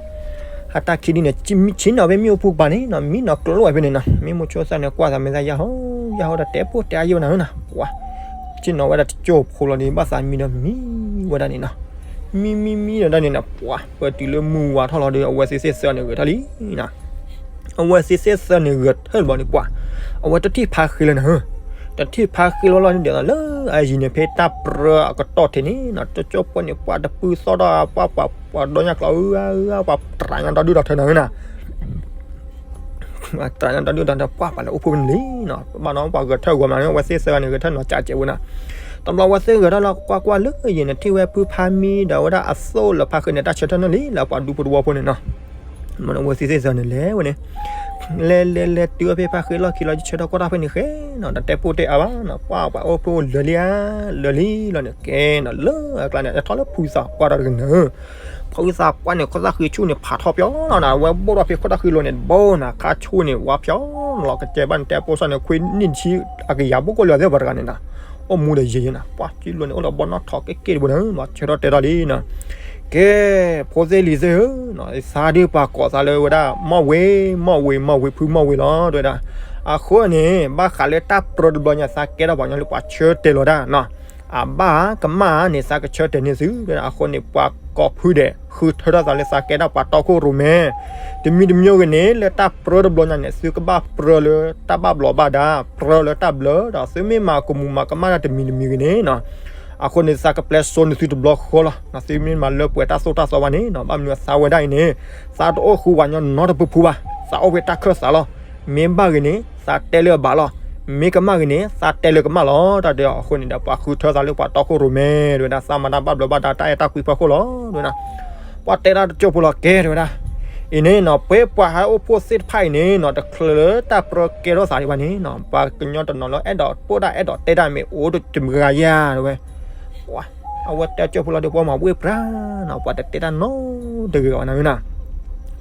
ဟးတၢ်ခံဒ်န့ၣ် ဆ့ၣ်နီၤဖဲမ့ၣ်အူပူၤကပၤန့ၣ်နီၤ မံနီၤကျိဝဲဖဲန့ၣ်နီၤ မ့ၢ်မိၤဆိသၢဂၤန့ၣ် ကွၢ်သးမ့ၢ်သးယၢ်ဟီ ယၢ်ဟီဒီးတဲပိၢ်တဲအါယံာ်ဝဲနၤနီၤ ပှၤ ဆ့ၣ်နီၤဝဲဒၣ်တကၠိၢ်ဖိလီၤဒီး ဘၣ်သးမံဒီးမံဝဲဒၣ်န့ၣ်နီၤ, မံမံမံဒီးဒၣ်န့ၣ်နီၤ ပှၤ ပတုၤလၢမုၢ်ဝါထီၣ်လီၤဒီး အဝဲသ့ၣ်သ့ၣ်သၢဂၤန့ၣ်ဂဲၤထၢၣ်လံနီၤ အဝဲသ့ၣ်သ့ၣ်သၢဂၤန့ၣ်ဂဲၤထၢၣ်တဘျီန့ၣ် ပှၤ အဝဲတထံၣ်ဖါဃ့လၢၤနၤဧၢ, တထံၣ်ဖါဃ့လီၤလီၤန့ၣ်ဒီး လၢအယံၤန့ၣ် ဖဲတၢ်ပြၢအကတီၢ်ထံးန့ၣ်နီၤ တကၠိၢ်ဖိန့ၣ် ပှၤတပုၢ်သီၣ်ဒီး ပှၤ ပှၤ ပှၤဒီညၣ်ကျီအု ပှၤတြးညါဒီဒုၣ်ဒီထၢနၤဧၢနၤ တြးညါဒီဒုၣ်ဒီထၢ ပှၤ ပှၤလၢအိၣ်ဖှိၣ်ဖဲန့ၣ်လံနီၤ ဘၣ်နီၤ ပှၤဂဲၤထၢၣ်ဂီၤမးန့ၣ် အဝဲသ့ၣ်သၢဂၤန့ၣ် ဂဲၤထၢၣ်နီၤ ကးကဲးဝဲနၤ, တဘျီအဝဲသ့ၣ်ဂဲၤထၢၣ်လီၤ ကွၢ်ကွၢ်လၢအယံၤန့ၣ် ထံၣ်ဝဲဖုဖါမံဒီးဝဲဒၣ်အသိၣ်လၢဖါဃ့န့ၣ် တၢ်ဆၢထၢၣ်န့ၣ်လံ လၢပှၤဒူဖိတဝီဖိန့ၣ်နီၤ မ့ၢ်အဝဲသ့ၣ်သ့ၣ်သၢဂၤန့ၣ်လဲၤဝဲန့ၣ် လဲၤလဲၤလဲၤတုၤဝဲဖဲဖါဃ့လီၢ်ခံလီၤ ယဆၢထၢၣ်ကွၢ်တၢ်ဖဲန့ၣ်ဃဲနီၤ တတဲပိၢ်တဲအါဘၣ်နီၤ ပှၤ ပှၤအိၣ်ဖှိၣ်လၢာ်လံဧါ လၢာ်လံလီၤန့ၣ် ကဲနီၤ လၢအကျါန့ၣ် ထီၣ်လၢဖုသးကွၢ်တၢ်တဂ့ၤနၤ ဖုသးကွၢ်န့ၣ် ခိၣ်သၣ်ဃံဆူၣ်န့ၣ် ဖးထီၣ်ပျီနီၤ အဝဲဘိၣ်ထီၣ်ဖဲခိၣ်သၣ်ဃံလိၤန့ၣ် ဘိနၤ ခါဆူၣ်န့ၣ် ဝါဖျီလီၤ ကစဲးဘၣ်န့ၣ် တဲပိၢ်စၢ်န့ၣ် ခွံနံၣ်တဆံ အကယၤဘိၣ်ကိၣ်လၢအသ့ၣ်ပှၤတဂၤန့ၣ်နီၤ အိၣ်မူဒီးယံၤယံၤနီၤ ပှၤကံလိၤန့ၣ် အိၣ်လီၤဘီနီၣ်ထိးကဲကဲတဘိနၤ မၤဆၢထီၣ်တဲထီၣ်လံနီၤ ကဲ ဖိသ့ၣ်လံၤသ့ၣ်ဧၢ, သးဒုးပှၤကိးသးလၢဝဲဒၣ် မီၢ်ဝ့ၤ မီၢ်ဝ့ၤ မီၢ်ဝ့ၤ ဖုမီၢ်ဝ့ၤလီၤ တဲဝဲဒၣ်. အဃိန့ၣ် ဘၣ်ဃးလၢတၢ်ပြၢတဘျီညါ သးကဲထီၣ်ပှၤကညီလၢပှၤဆၢတဲာ်လီၤတၢ်နီၤ, အဘၣ်ကမၣ်န့ၣ် သးကဆၢတဲာ်န့ၢ်သု တဲဝဲဒၣ်. အဃိန့ၣ် ပှၤကိးဖုဒဲး ဃုထၢထီၣ်သးလၢသးကဲထီၣ်ပှၤတီခိၣ်ရိၣ်မဲ တမံၤတမံၤဂ့ၤန့ၣ် လၢတၢ်ပြၢတဘျီညါန့ၣ် သုကဘၣ်ပြၢလၢတၢ်ဘၣ်ဘျီးဘၣ်ဒါ, ပြၢလၢတၢ်ဘျၢဒီး သုမ့ၢ်မၤကမူၤမၤကမၣ်တၢ်တမံၤတမံၤဂ့ၤန့ၣ်နီၤ အဃိန့ၣ် သးကပျဲစိန့ၢ်သုတဘျီဃီလီၤ. သုမ့ၢ်မၤလၢပှဲၤတၢ်သိၣ်တၢ်သီဘၣ်န့ၣ်နီၤ, ဘၣ်မနုၤသးဝဲဒၣ်အံၤန့ၣ် သးတအိၣ်ဃုပှၤကညီနီတပူၤပူၤဘၣ်. သးအိၣ်ဖဲတၢ်ခၢၣ်သးလီၤ. မ့ၢ်ဘၣ်ဂ့ၤန့ၣ် သးတဲလၢအဘၣ်လီၤ. မ့ၢ်ကမၣ်ဂ့ၤန့ၣ် သးတဲလၢကမၣ်လီၤ. တၢ်တဲအီၤအဃိန့ၣ်ဒီး ပှၤဃုထၢသးလၢပှၤတီခိၣ်ရိၣ်မဲ တဲဝဲဒၣ်, သးမၤတၢ်ဘၣ်ဘျီးဘၣ်ဒါ တၢ်အဲၣ်တၢ်ကွံဖီခိၣ်လီၤ တဲဝဲဒၣ်. ပှၤတဲတၢ်တကၠိၢ်ဖိလီၤ ကဲ တဲဝဲဒၣ်. အံၤန့ၣ်နီၤ ပှၤဟဲအိၣ်ဖှိၣ်သ့ၣ်တဖၣ်အံၤန့ၣ်နီၤ တချုးလၢတၢ်ပြၢကဲထီၣ်သးဒံးဘၣ်န့ၣ်နီၤ ပှၤကညီတနီၤလၢအဲၣ်ဒိးတိၢ်တၢ်အဲၣ်ဒိးတဲတၢ်မ့ၢ်အိၣ်တမုာ်ဂၤယၤ တဲဝဲ ပှၤ အဝဲတဲကၠိၢ်ဖိလီၤဒီး ပှၤမၤဝ့ၢ်ပြၢနီၤ, ပှၤတတဲတၢ်နီတဂ့ၤဘၣ်နၤဝဲနၤ.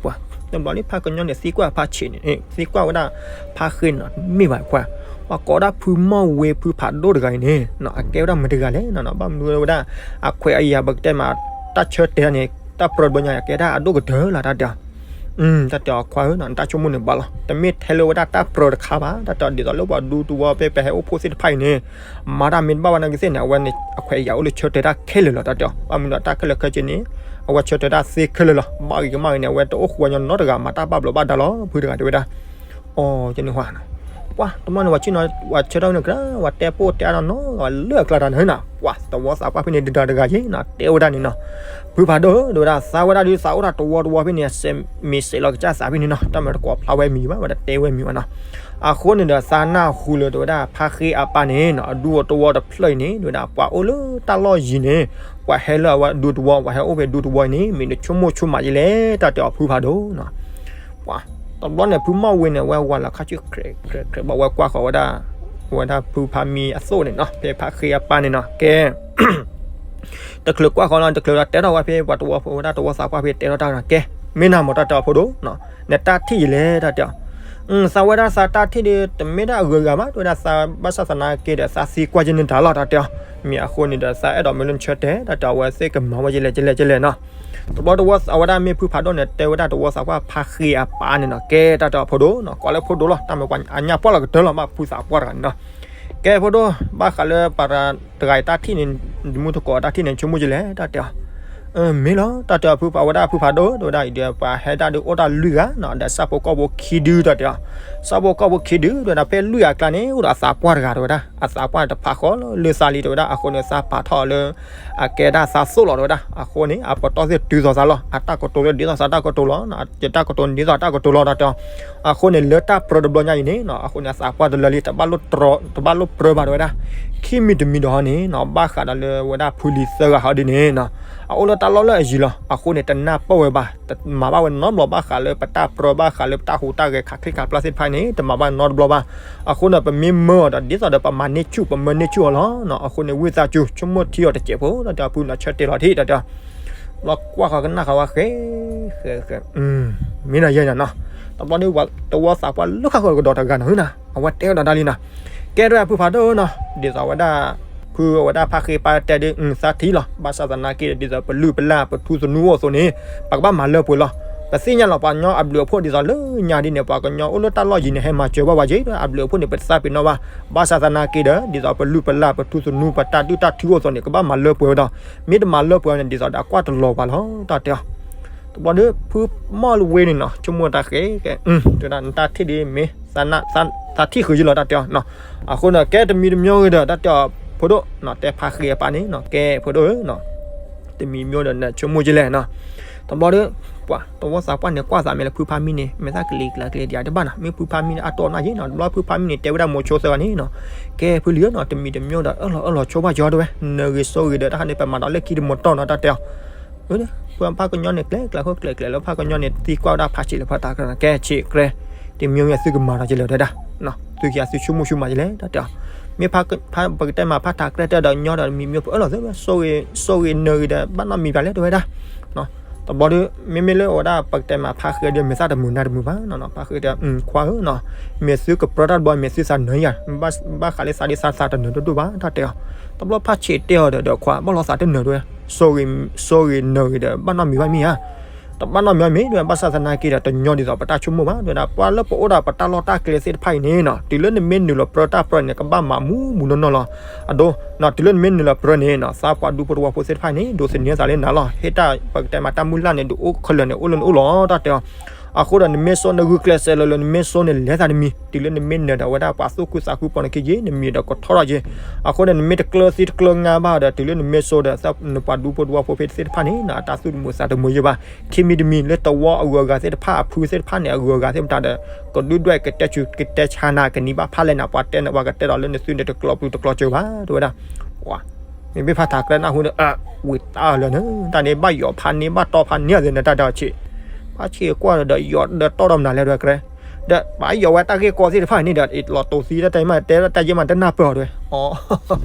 ပှၤ တဘျီလံ ဖးကညီန့ၣ် သံကွၢ်ဖးဆံးန့ၣ် သံကွၢ်ဝဲဒၣ် ဖးဃ့န့ၣ်နီၤ မ့ၢ်ဘၣ်ခွါ, ပှၤကိးဒၣ်ဖုမီၢ်ဝ့ၤ ဖုဖးဒိၣ်တဂၤအံၤန့ၣ်နီၤ အကဲဝဲဒၣ်မတၤတဂၤလဲၣ်နီၤ, ဘၣ်မနုၤဝဲဒၣ် အခွဲးအယာ်ပကတဲမး တၢ်ဆၢတဲာ်န့ၣ် တၢ်ပြၢတဘျီညါ အကဲဒၣ်အဒိၣ်ကတၢၢ်လၢတၢ်တဲအီၤ တၢ်တဲအီၤခွါဧၢနီၤ နတၢ်ဆိကမိၣ်န့ၣ်ဘၣ်လီၤ. တမ့ၢ်ထဲလၢဝဲဒၣ်တၢ်ပြၢတခါဘၣ် တၢ်တဲအီၤ ဒ်သိးလၢပှၤဒူသဝီဖဲပဟဲအိၣ်ဖှိၣ်သ့ၣ်တဖၣ်အံၤန့ၣ် မၤတၢ်မ့ၢ်တဘၣ်ဝဲနာ်က့သ့ၣ်န့ၣ် အဝဲန့ၣ်အခွဲးအယာ်အိၣ်လၢဆၢတဲာ်တၢ်ခဲလၢာ်လီၤ တၢ်တဲအီၤ. ဘၣ်မနုၤဒီးတၢ်ခဲလၢာ်ခဲဆ့န့ၣ် အဝဲဆၢတဲာ်တၢ်သ့ခဲလၢာ်လီၤ. ဘၣ်ဂ့ၤကမၣ်ဂ့ၤန့ၣ် အဝဲတအိၣ်ဃုာ်ဝဲညီနီတဂၤ မၤတၢ်ဘၣ်ဘျီးဘၣ်ဒါလီၤ ဖုတဂၤတဲဝဲဒၣ်. အီၤ ကန့ၣ်ဟါနီၤ ပှၤတဘျီန့ၣ် ပှၤဆ့ၣ်နီၤ ပှၤဆၢထၢၣ်န့ၣ်ကြၢး ပှၤတဲပိၢ်တဲအါနီၤနီၤ ပှၤလၢအကျါတၢ်န့ၣ်နီၤ ပှၤသဝီသးပှၢ်ဖဲန့ၣ် တဒါတဂၤယ့ၣ်နီၤ တဲဝဲဒၣ်န့ၣ်နီၤ. ဖုဖးဒိၣ်ဧၢ တဲဝဲဒၣ် သးဝဲဒၣ်ဒုးသးအိၣ်တၢ်တဝီတဝီဖဲန့ၣ် အစဲးမ့ၢ်စဲးလီၤကစၢ်သးဖဲန့ၣ်နီၤ တၢ်မၤတကိးဖျါဝဲမံၤဘၣ် ဝဲတတဲဝဲမံၤဘၣ်နီၤ. အဃိန့ၣ်ဒီး သးနၢ်ဟူလၢတဲဝဲဒၣ် ဖါဃ့အပၢ်န့ၣ်နီၤ အဒူအတဝီတဖျၢၣ်အံၤန့ၣ် တဲဝဲဒၣ်ပှၤအိၣ်လၢတၢ်လီၢ်ယံၤန့ၣ် ပှၤဟဲလၢအဝဲဒူတဝီ ပှၤဟဲအိၣ်ဖဲဒူတဝီအံၤန့ၣ် မ့ၢ်နဆိကမိၣ်ဆိကမးယဲလဲၣ် တၢ်တဲအီၤဖုဖးဒိၣ်နီၤ. ပှၤ တဘျီန့ၣ် ဖုမီၢ်ဝ့န့ၣ် အဝဲဝၤလီၤခါဆူၣ် ကြဲးကြဲးဘၣ်ဝဲကွၢ်ဃီၤဝဲဒၣ် ဝဲဒၣ်ဖုဖါမံအသိၣ်န့ၣ်နီၤ ဖဲဖါဃ့အပၢ်န့ၣ်နီၤ ကဲ တချုးကွၢ်ဃီၤနီၤ တချုးဒီးတဲထီၣ်ဝဲဖဲပှၤတဝီဖိဝဲဒၣ်တဝီသးပှၢ်ဖဲတဲထီၣ်တၢ်နီၤ ကဲ မ့ၢ်နၤမ့ၢ်တၢ်တဲအီၤဖိဒိၣ်နီၤ နတၢ်ထံၣ်ယဲလဲၣ် တၢ်တဲအီၤ. သးဝဲဒၣ်သးတၢ်ထံၣ်ဒီး တမ့ၢ်ဒၣ်အဂုၤအဂၤဘၣ် တဲဝဲဒၣ်သးဘၣ်ဆၣ်သနာ်က့ဒီး သးသံကွၢ်ယဲန့ၣ်တၢ်လီၤ တၢ်တဲအီၤ. မ့ၢ်အဃိန့ၣ်ဒီး သးအဲၣ်ဒိးမ့ၢ်လၢနဆၢတဲာ် တၢ်တဲအီၤ အဝဲသ့ၣ်ကမၤဝဲယဲလဲၣ်ယဲလဲၣ်ယဲလဲၣ်နီၤ. တဘျီတဝီအဝဲဒၣ်မ့ၢ်ဖုဖးဒိၣ်န့ၣ် တဲဝဲဒၣ်တဝီသးပှၢ်ဖါဃ့အပၢ်န့ၣ်နီၤ ကဲတၢ်တဲအီၤဖိဒိၣ်နီၤ ကွၢ်လၢဖိဒိၣ်လီၤ တၢ်မ့ၢ်ပှၤအညါပှၢ်လီၤကတၢၢ်လီၤ ဘၣ်ဖုသးပှၢ်တဂၤန့ၣ်နီၤ. ကဲဖိဒိၣ် ဘၣ်ဃးလၢပှၤတဂၤအံၤတၢ်ထံၣ်န့ၣ် မူတကိးတၢ်ထံၣ်န့ၣ် ဆိကမိၣ်ယဲလဲၣ် တၢ်တဲအီၤ. မ့ၢ်လီၤ တၢ်တဲအီၤဖုဖး အဝဲဒၣ်ဖုဖးဒိၣ် တဲဝဲဒၣ်အံၤဒီး ပှၤဟဲဒၣ်ဒုးအိၣ်တၢ်လွံၢ်ဂၤနီၤ ဒီးဆၣ်ဖိကီၢ်ဖိခံဒု တၢ်တဲအီၤ. ဆၣ်ဖိကီၢ်ဖိခံဒု တဲဝဲဒၣ် ဖဲလွံၢ်ဂၤအကျါန့ၣ် အိၣ်ဒီးအသးပှၢ်တဂၤ တဲဝဲဒၣ် အသးပှၢ်တဖးဃီလၢသးလံ တဲဝဲဒၣ် အဃိန့ၣ် သးပာ်ထီၣ်အီၤလၢ အကဲဒၣ်သးသိၣ်လီၤ တဲဝဲဒၣ် အဃိန့ၣ် အပတီၢ်သ့ၣ်တုၤသိးသးလီၤ အတၢ်ကတိၤလၢဒ်သိးသးတၢ်ကတိၤလီၤ ယတၢ်ကတိၤန့ၣ်ဒ်သိးတၢ်ကတိၤလီၤ တၢ်တဲအီၤ. အဃိန့ၣ် လၢတၢ်ပြၢတဘျီညါအံၤန့ၣ်နီၤ အဃိန့ၣ် အသးပှၢ်တလၢလံ တဘၣ်လိၣ်ပြၢဘၣ် တဲဝဲဒၣ်. ခံမံၤတမံၤဒီးဟီန့ၣ်နီၤ ဘၣ်ဃးဒီးလၢဝဲဒၣ်ဖုလံၤသၢဂၤဟီဒ်န့ၣ်နီၤ အအိၣ်လၢတၢ်လီၢ်လၢအယံၤလီၤ အဃိန့ၣ် တနၢ်ပၢၢ်ဝဲဘၣ် တမၤဘၣ်ဝဲနီတဘျီ ဘၣ်ဃးလၢပတၢ်ပြၢ ဘၣ်ဃးလၢပတၢ်ဟူးတၢ်ဂဲၤ ခးချ့ခးပျၢ်သ့ၣ်တဖၣ်န့ၣ် တမၤဘၣ်နီတဘျီဘၣ်. အဃိန့ၣ် ပမ့ၢ်မၢအီၤဒီး ဒ်သိးဒီးပမၤန့ၢ်ဆူၣ် ပမၢန့ၢ်ဆူၣ်အီၤလီၤ. အဃိန့ၣ် ဝံသးစူၤ ဆိကမိၣ်ထံအီၤတစဲးဖိ တၢ်တဲအီၤ ဖုနီၤ ဆၢတဲာ်လီၤထံ တၢ်တဲအီၤ. ဘျီကွၢ်ဃီၤကနၣ်ဃီၤဝဲဃဲ ဃဲ ဃဲ မ့ၢ်နီၤယဲၢ်နီၤနီၤ. တဘျီဒီး တဝီသးပှၢ်လၢခါဃီၤကဒီးတဂၤနီၤ ဟါနီၤ အဝဲတဲဝဲဒီးတၢ်လံနီၤ. ကဲ တဲဝဲဒၣ်ဖုဖးဒိၣ်နီၤ ဒ်သိးဝဲဒၣ် ဖုဝဲဒၣ်ဖါဃ့ပၢ်တဲဒ် သးထံၣ်လီၤ ဘၣ်ဆၣ်သနာ်က့ဒီး ဒ်သိးပလုၢ်ပလၢ်ပထူသနူအိၣ်အသိးန့ၣ် ပကဘၣ်မၤလၢပှဲၤလီၤ. ပသ့ၣ်ညါလီၤ ပှၤကညီအဘျုးအဖှိၣ်ဒ်သိးလၢညါဒ်န့ၣ် ပှၤကညီအိၣ်လၢတၢ်လီၢ်ယံၤန့ၣ် ဟဲမၤစၢၤဘၣ်ဝဲက့ၤ အဘျုးအဖှိၣ်န့ၣ် ပတသးပ့ၤနီၣ်ဘၣ်. ဘၣ်ဆၣ်သနာ်က့ဒီး ဒ်သိးပလုၢ်ပလၢ်ပထူသနူ ပတၢ်ဒုၣ်တၢ်ထုအိၣ်အသိးန့ၣ် ကဘၣ်မၤလၢပှဲၤဝဲဒီး မ့ၢ်တမၤလၢပှဲၤန့ၣ် ဒ်သိးဒီးအကွၢ်တလီၤပှၤလီၤ တၢ်တဲအီၤ. တဘျီဒီး ဖုမီၢ်ဝ့န့ၣ်နီၤ ဆိကမိၣ်တၢ်ဃဲ တဲဝဲဒၣ် နတၢ်ထံၣ်ဒ်မ့ၢ် သးထံၣ်ဃုာ်ယလီၤ တၢ်တဲအီၤ. အဃိန့ၣ် ကဲတမံၤတမံၤဂ့ၤဒီး တၢ်တဲအီၤဖိဒိၣ်နီၤ တဲဖါဃ့အပၢ်န့ၣ်နီၤ ကဲဖိဒိၣ်ဧၢနီၤ တမံၤမံၤဒီးနဆိကမိၣ်ကလဲၣ်နီၤ. တဘျီဒီး ပှၤ တဝီသးပှၢ်န့ၣ် ကွၢ်သးမဲာ်လၢဖုဖါမံန့ၣ် မဲာ်သၣ်ကလံၤကျါကလံၤဒံးတဘၣ်နီၤ မ့ၢ်ဖုဖါမံန့ၣ် အတီၢ်နၢ်ယ့နီၤ တဘျီဖုဖါမံန့ၣ် တဲဝဲဒၣ်မိၤဆိသၢဂၤန့ၣ်နီၤ ကဲဖုလံၤဧၢနီၤ တမံၤတမံၤဒီး အၢၣ်လီၤအၢၣ်လီၤဆိဘၣ်ကၠီတဲဝဲ နၢၤဂ့ၤစိဂ့ၤဒီး တၢ်ဟးန့ၣ် ပမၤဒီးလၢခံတမီၤတီၢ်နီၤ တၢ်တဲအီၤ. ဖါကညီန့ၣ် ကျဲကျဲခိၣ်ကျဲကျဲလၢ ဖါကညီန့ၣ် သံကွၢ်ဝဲဒၣ်ဖးဆံးလၢဖါတၢ်ကရၢနီၤ ကဲဆံးကျဲ တမံၤမံၤသုကမၤဒီးကလဲၣ်တဲဒၣ် သုကယၤသုဆိကမိၣ်ဆိမးကလဲၣ် တၢ်တဲအီၤ. မ့ၢ်ပကတဲမၤဖါတၢ်ကရၢတဲဒီးညီဒီးတမံၤမံၤ ပအၢၣ်လီၤသ့ဝဲ စိဂ့ၤနၢၤဂ့ၤဒီး ဘၣ်နီတမံၤဘၣ်လဲၣ်တဲဝဲဒၣ်. တဘျီဒီး မ့မ့ၢ်လၢအဝဲဒၣ်ပကတဲမၤဖါဃ့ဒီး မဲာ်သၣ်တမုာ်နါတမုာ်ဘၣ်နီၤ ဖါဃ့ဒီး ခွါဧၢနီၤ မ့ၢ်သုကပြၢတၢ်တဘျီ မ့ၢ်သုသးနၢၤယၤ ဘၣ်ဃးလၢသးဒ်သးသးတနၢၤဒိၣ်ဒိၣ်ဘၣ် တၢ်တဲအီၤ. တဘျီဖါဆံးတဲအီၤဒီး ခွါဘၣ်လီၤသးတနၢၤတဲဝဲ စိဂ့ၤနၢၤဂ့ၤဒီး ဘၣ်နီတမံၤဘၣ်မ့ၢ်ဧါ တဘၣ်နီတမံၤဘၣ်မ့ၢ်တဲဝဲ ဘၣ်ဆၣ်သနာ်က့ဒီး တညီဒ်သိးပတၢ်ဆိကမိၣ်ဘၣ် တဲဝဲဒၣ် ပှၤလၢပအိၣ်ဒီးပတၢ်လီၢ်တၢ်ကျဲသ့ၣ်တဖၣ်အံၤန့ၣ်နီၤ တုၤလၢနမ့ၢ်နုာ်လီၤပြၢတၢ်ပြၢန့ၣ် ကဘၣ်မၤမူမူနီၢ်နီၢ်လီၤ. အဒိ တုၤလၢနမ့ၢ်နုာ်လီၤပြၢန့ၣ်နီၤ သးပှၤဒူဖိတဝီဖိသ့ၣ်တဖၣ်န့ၣ် ဒိးသန့ၤသးလၢနၤလီၤ. ဟ့ၣ်တၢ်ပကတဲမၤတၢ်မုၢ်လၢ်န့ၣ် ဒုးအိၣ်ခဲလၢာ်န့ၣ် အိၣ်လၢနအိၣ်လီၤ တၢ်တဲအီၤ. အဃိဒီးနမ့ၢ်စိနဂုာ်ကျဲးစၢးလၢလၢနမ့ၢ်စိန့ၣ် လဲၤသးတမံၤ တုၤလၢနမ့ၢ်နၢၤဒီးဝဲဒၣ်ပှၤသူၣ်ခုသးခုပိာ်နခံက့ၤ နမံၤဒီးကထီထီၣ်က့ၤ. အဃိဒီးနမ့ၢ်တကျၢၤသံတကျၢၤငါဘၣ်ဒီး တုၤလၢနမ့ၢ်စိဒီး နပှၤဒူဖိတဝီဖိဖဲသ့ၣ်တဖၣ်န့ၣ်နီၤ အတၢ်သူၣ်တမုာ်သးတမုာ်ယဲၢ်ဘၣ်. ခံမံၤတမံၤလၢတဝီအဂုၤအဂၤသ့ၣ်တဖၣ် အဖုသ့ၣ်တဖၣ်န့ၣ် အဂုၤအဂၤသ့ၣ်မတၤဒီး ကဒုၣ်ဒွဲၣ်ကတဲဆူးကတဲဆါနၤ ကနံၤဘၣ်ဖးလဲၣ်နၤ ပှၤတဲနၤ ပှၤကတဲဒီးလၢနသုန့ၣ် တကျီပျုၤတကျီစၢၤဘၣ် တဲဝဲဒၣ်. မ့မ့ၢ်ဖါတၢ်ကရၢနၢ်ဟူဒီး ဝံၤတၢ်လၢာ်န့ၣ် တၢ်န့ၣ်ဘၣ်ယီၤဖးန့ၢ်ဘၣ်တီဖးန့ၢ်အီၤသ့ၣ်န့ၣ် တၢ်ဒီးဆံး ဖါဆံးကွၢ်ဒီးယီၤဒီးတီဒီးမနုၤလဲၣ်ဒီးကရၢ ဒီးပှၤယီၤဝဲတၢ်ဂ့ၢ်ကီသ့ၣ်တဖၣ်န့ၣ်ဒီး လီၤတိာ်သံတၢ်တဲမး တဲတၢ်ယဲၢ်မးတနၢ်ပၢၢ်အီၤတဲဝဲ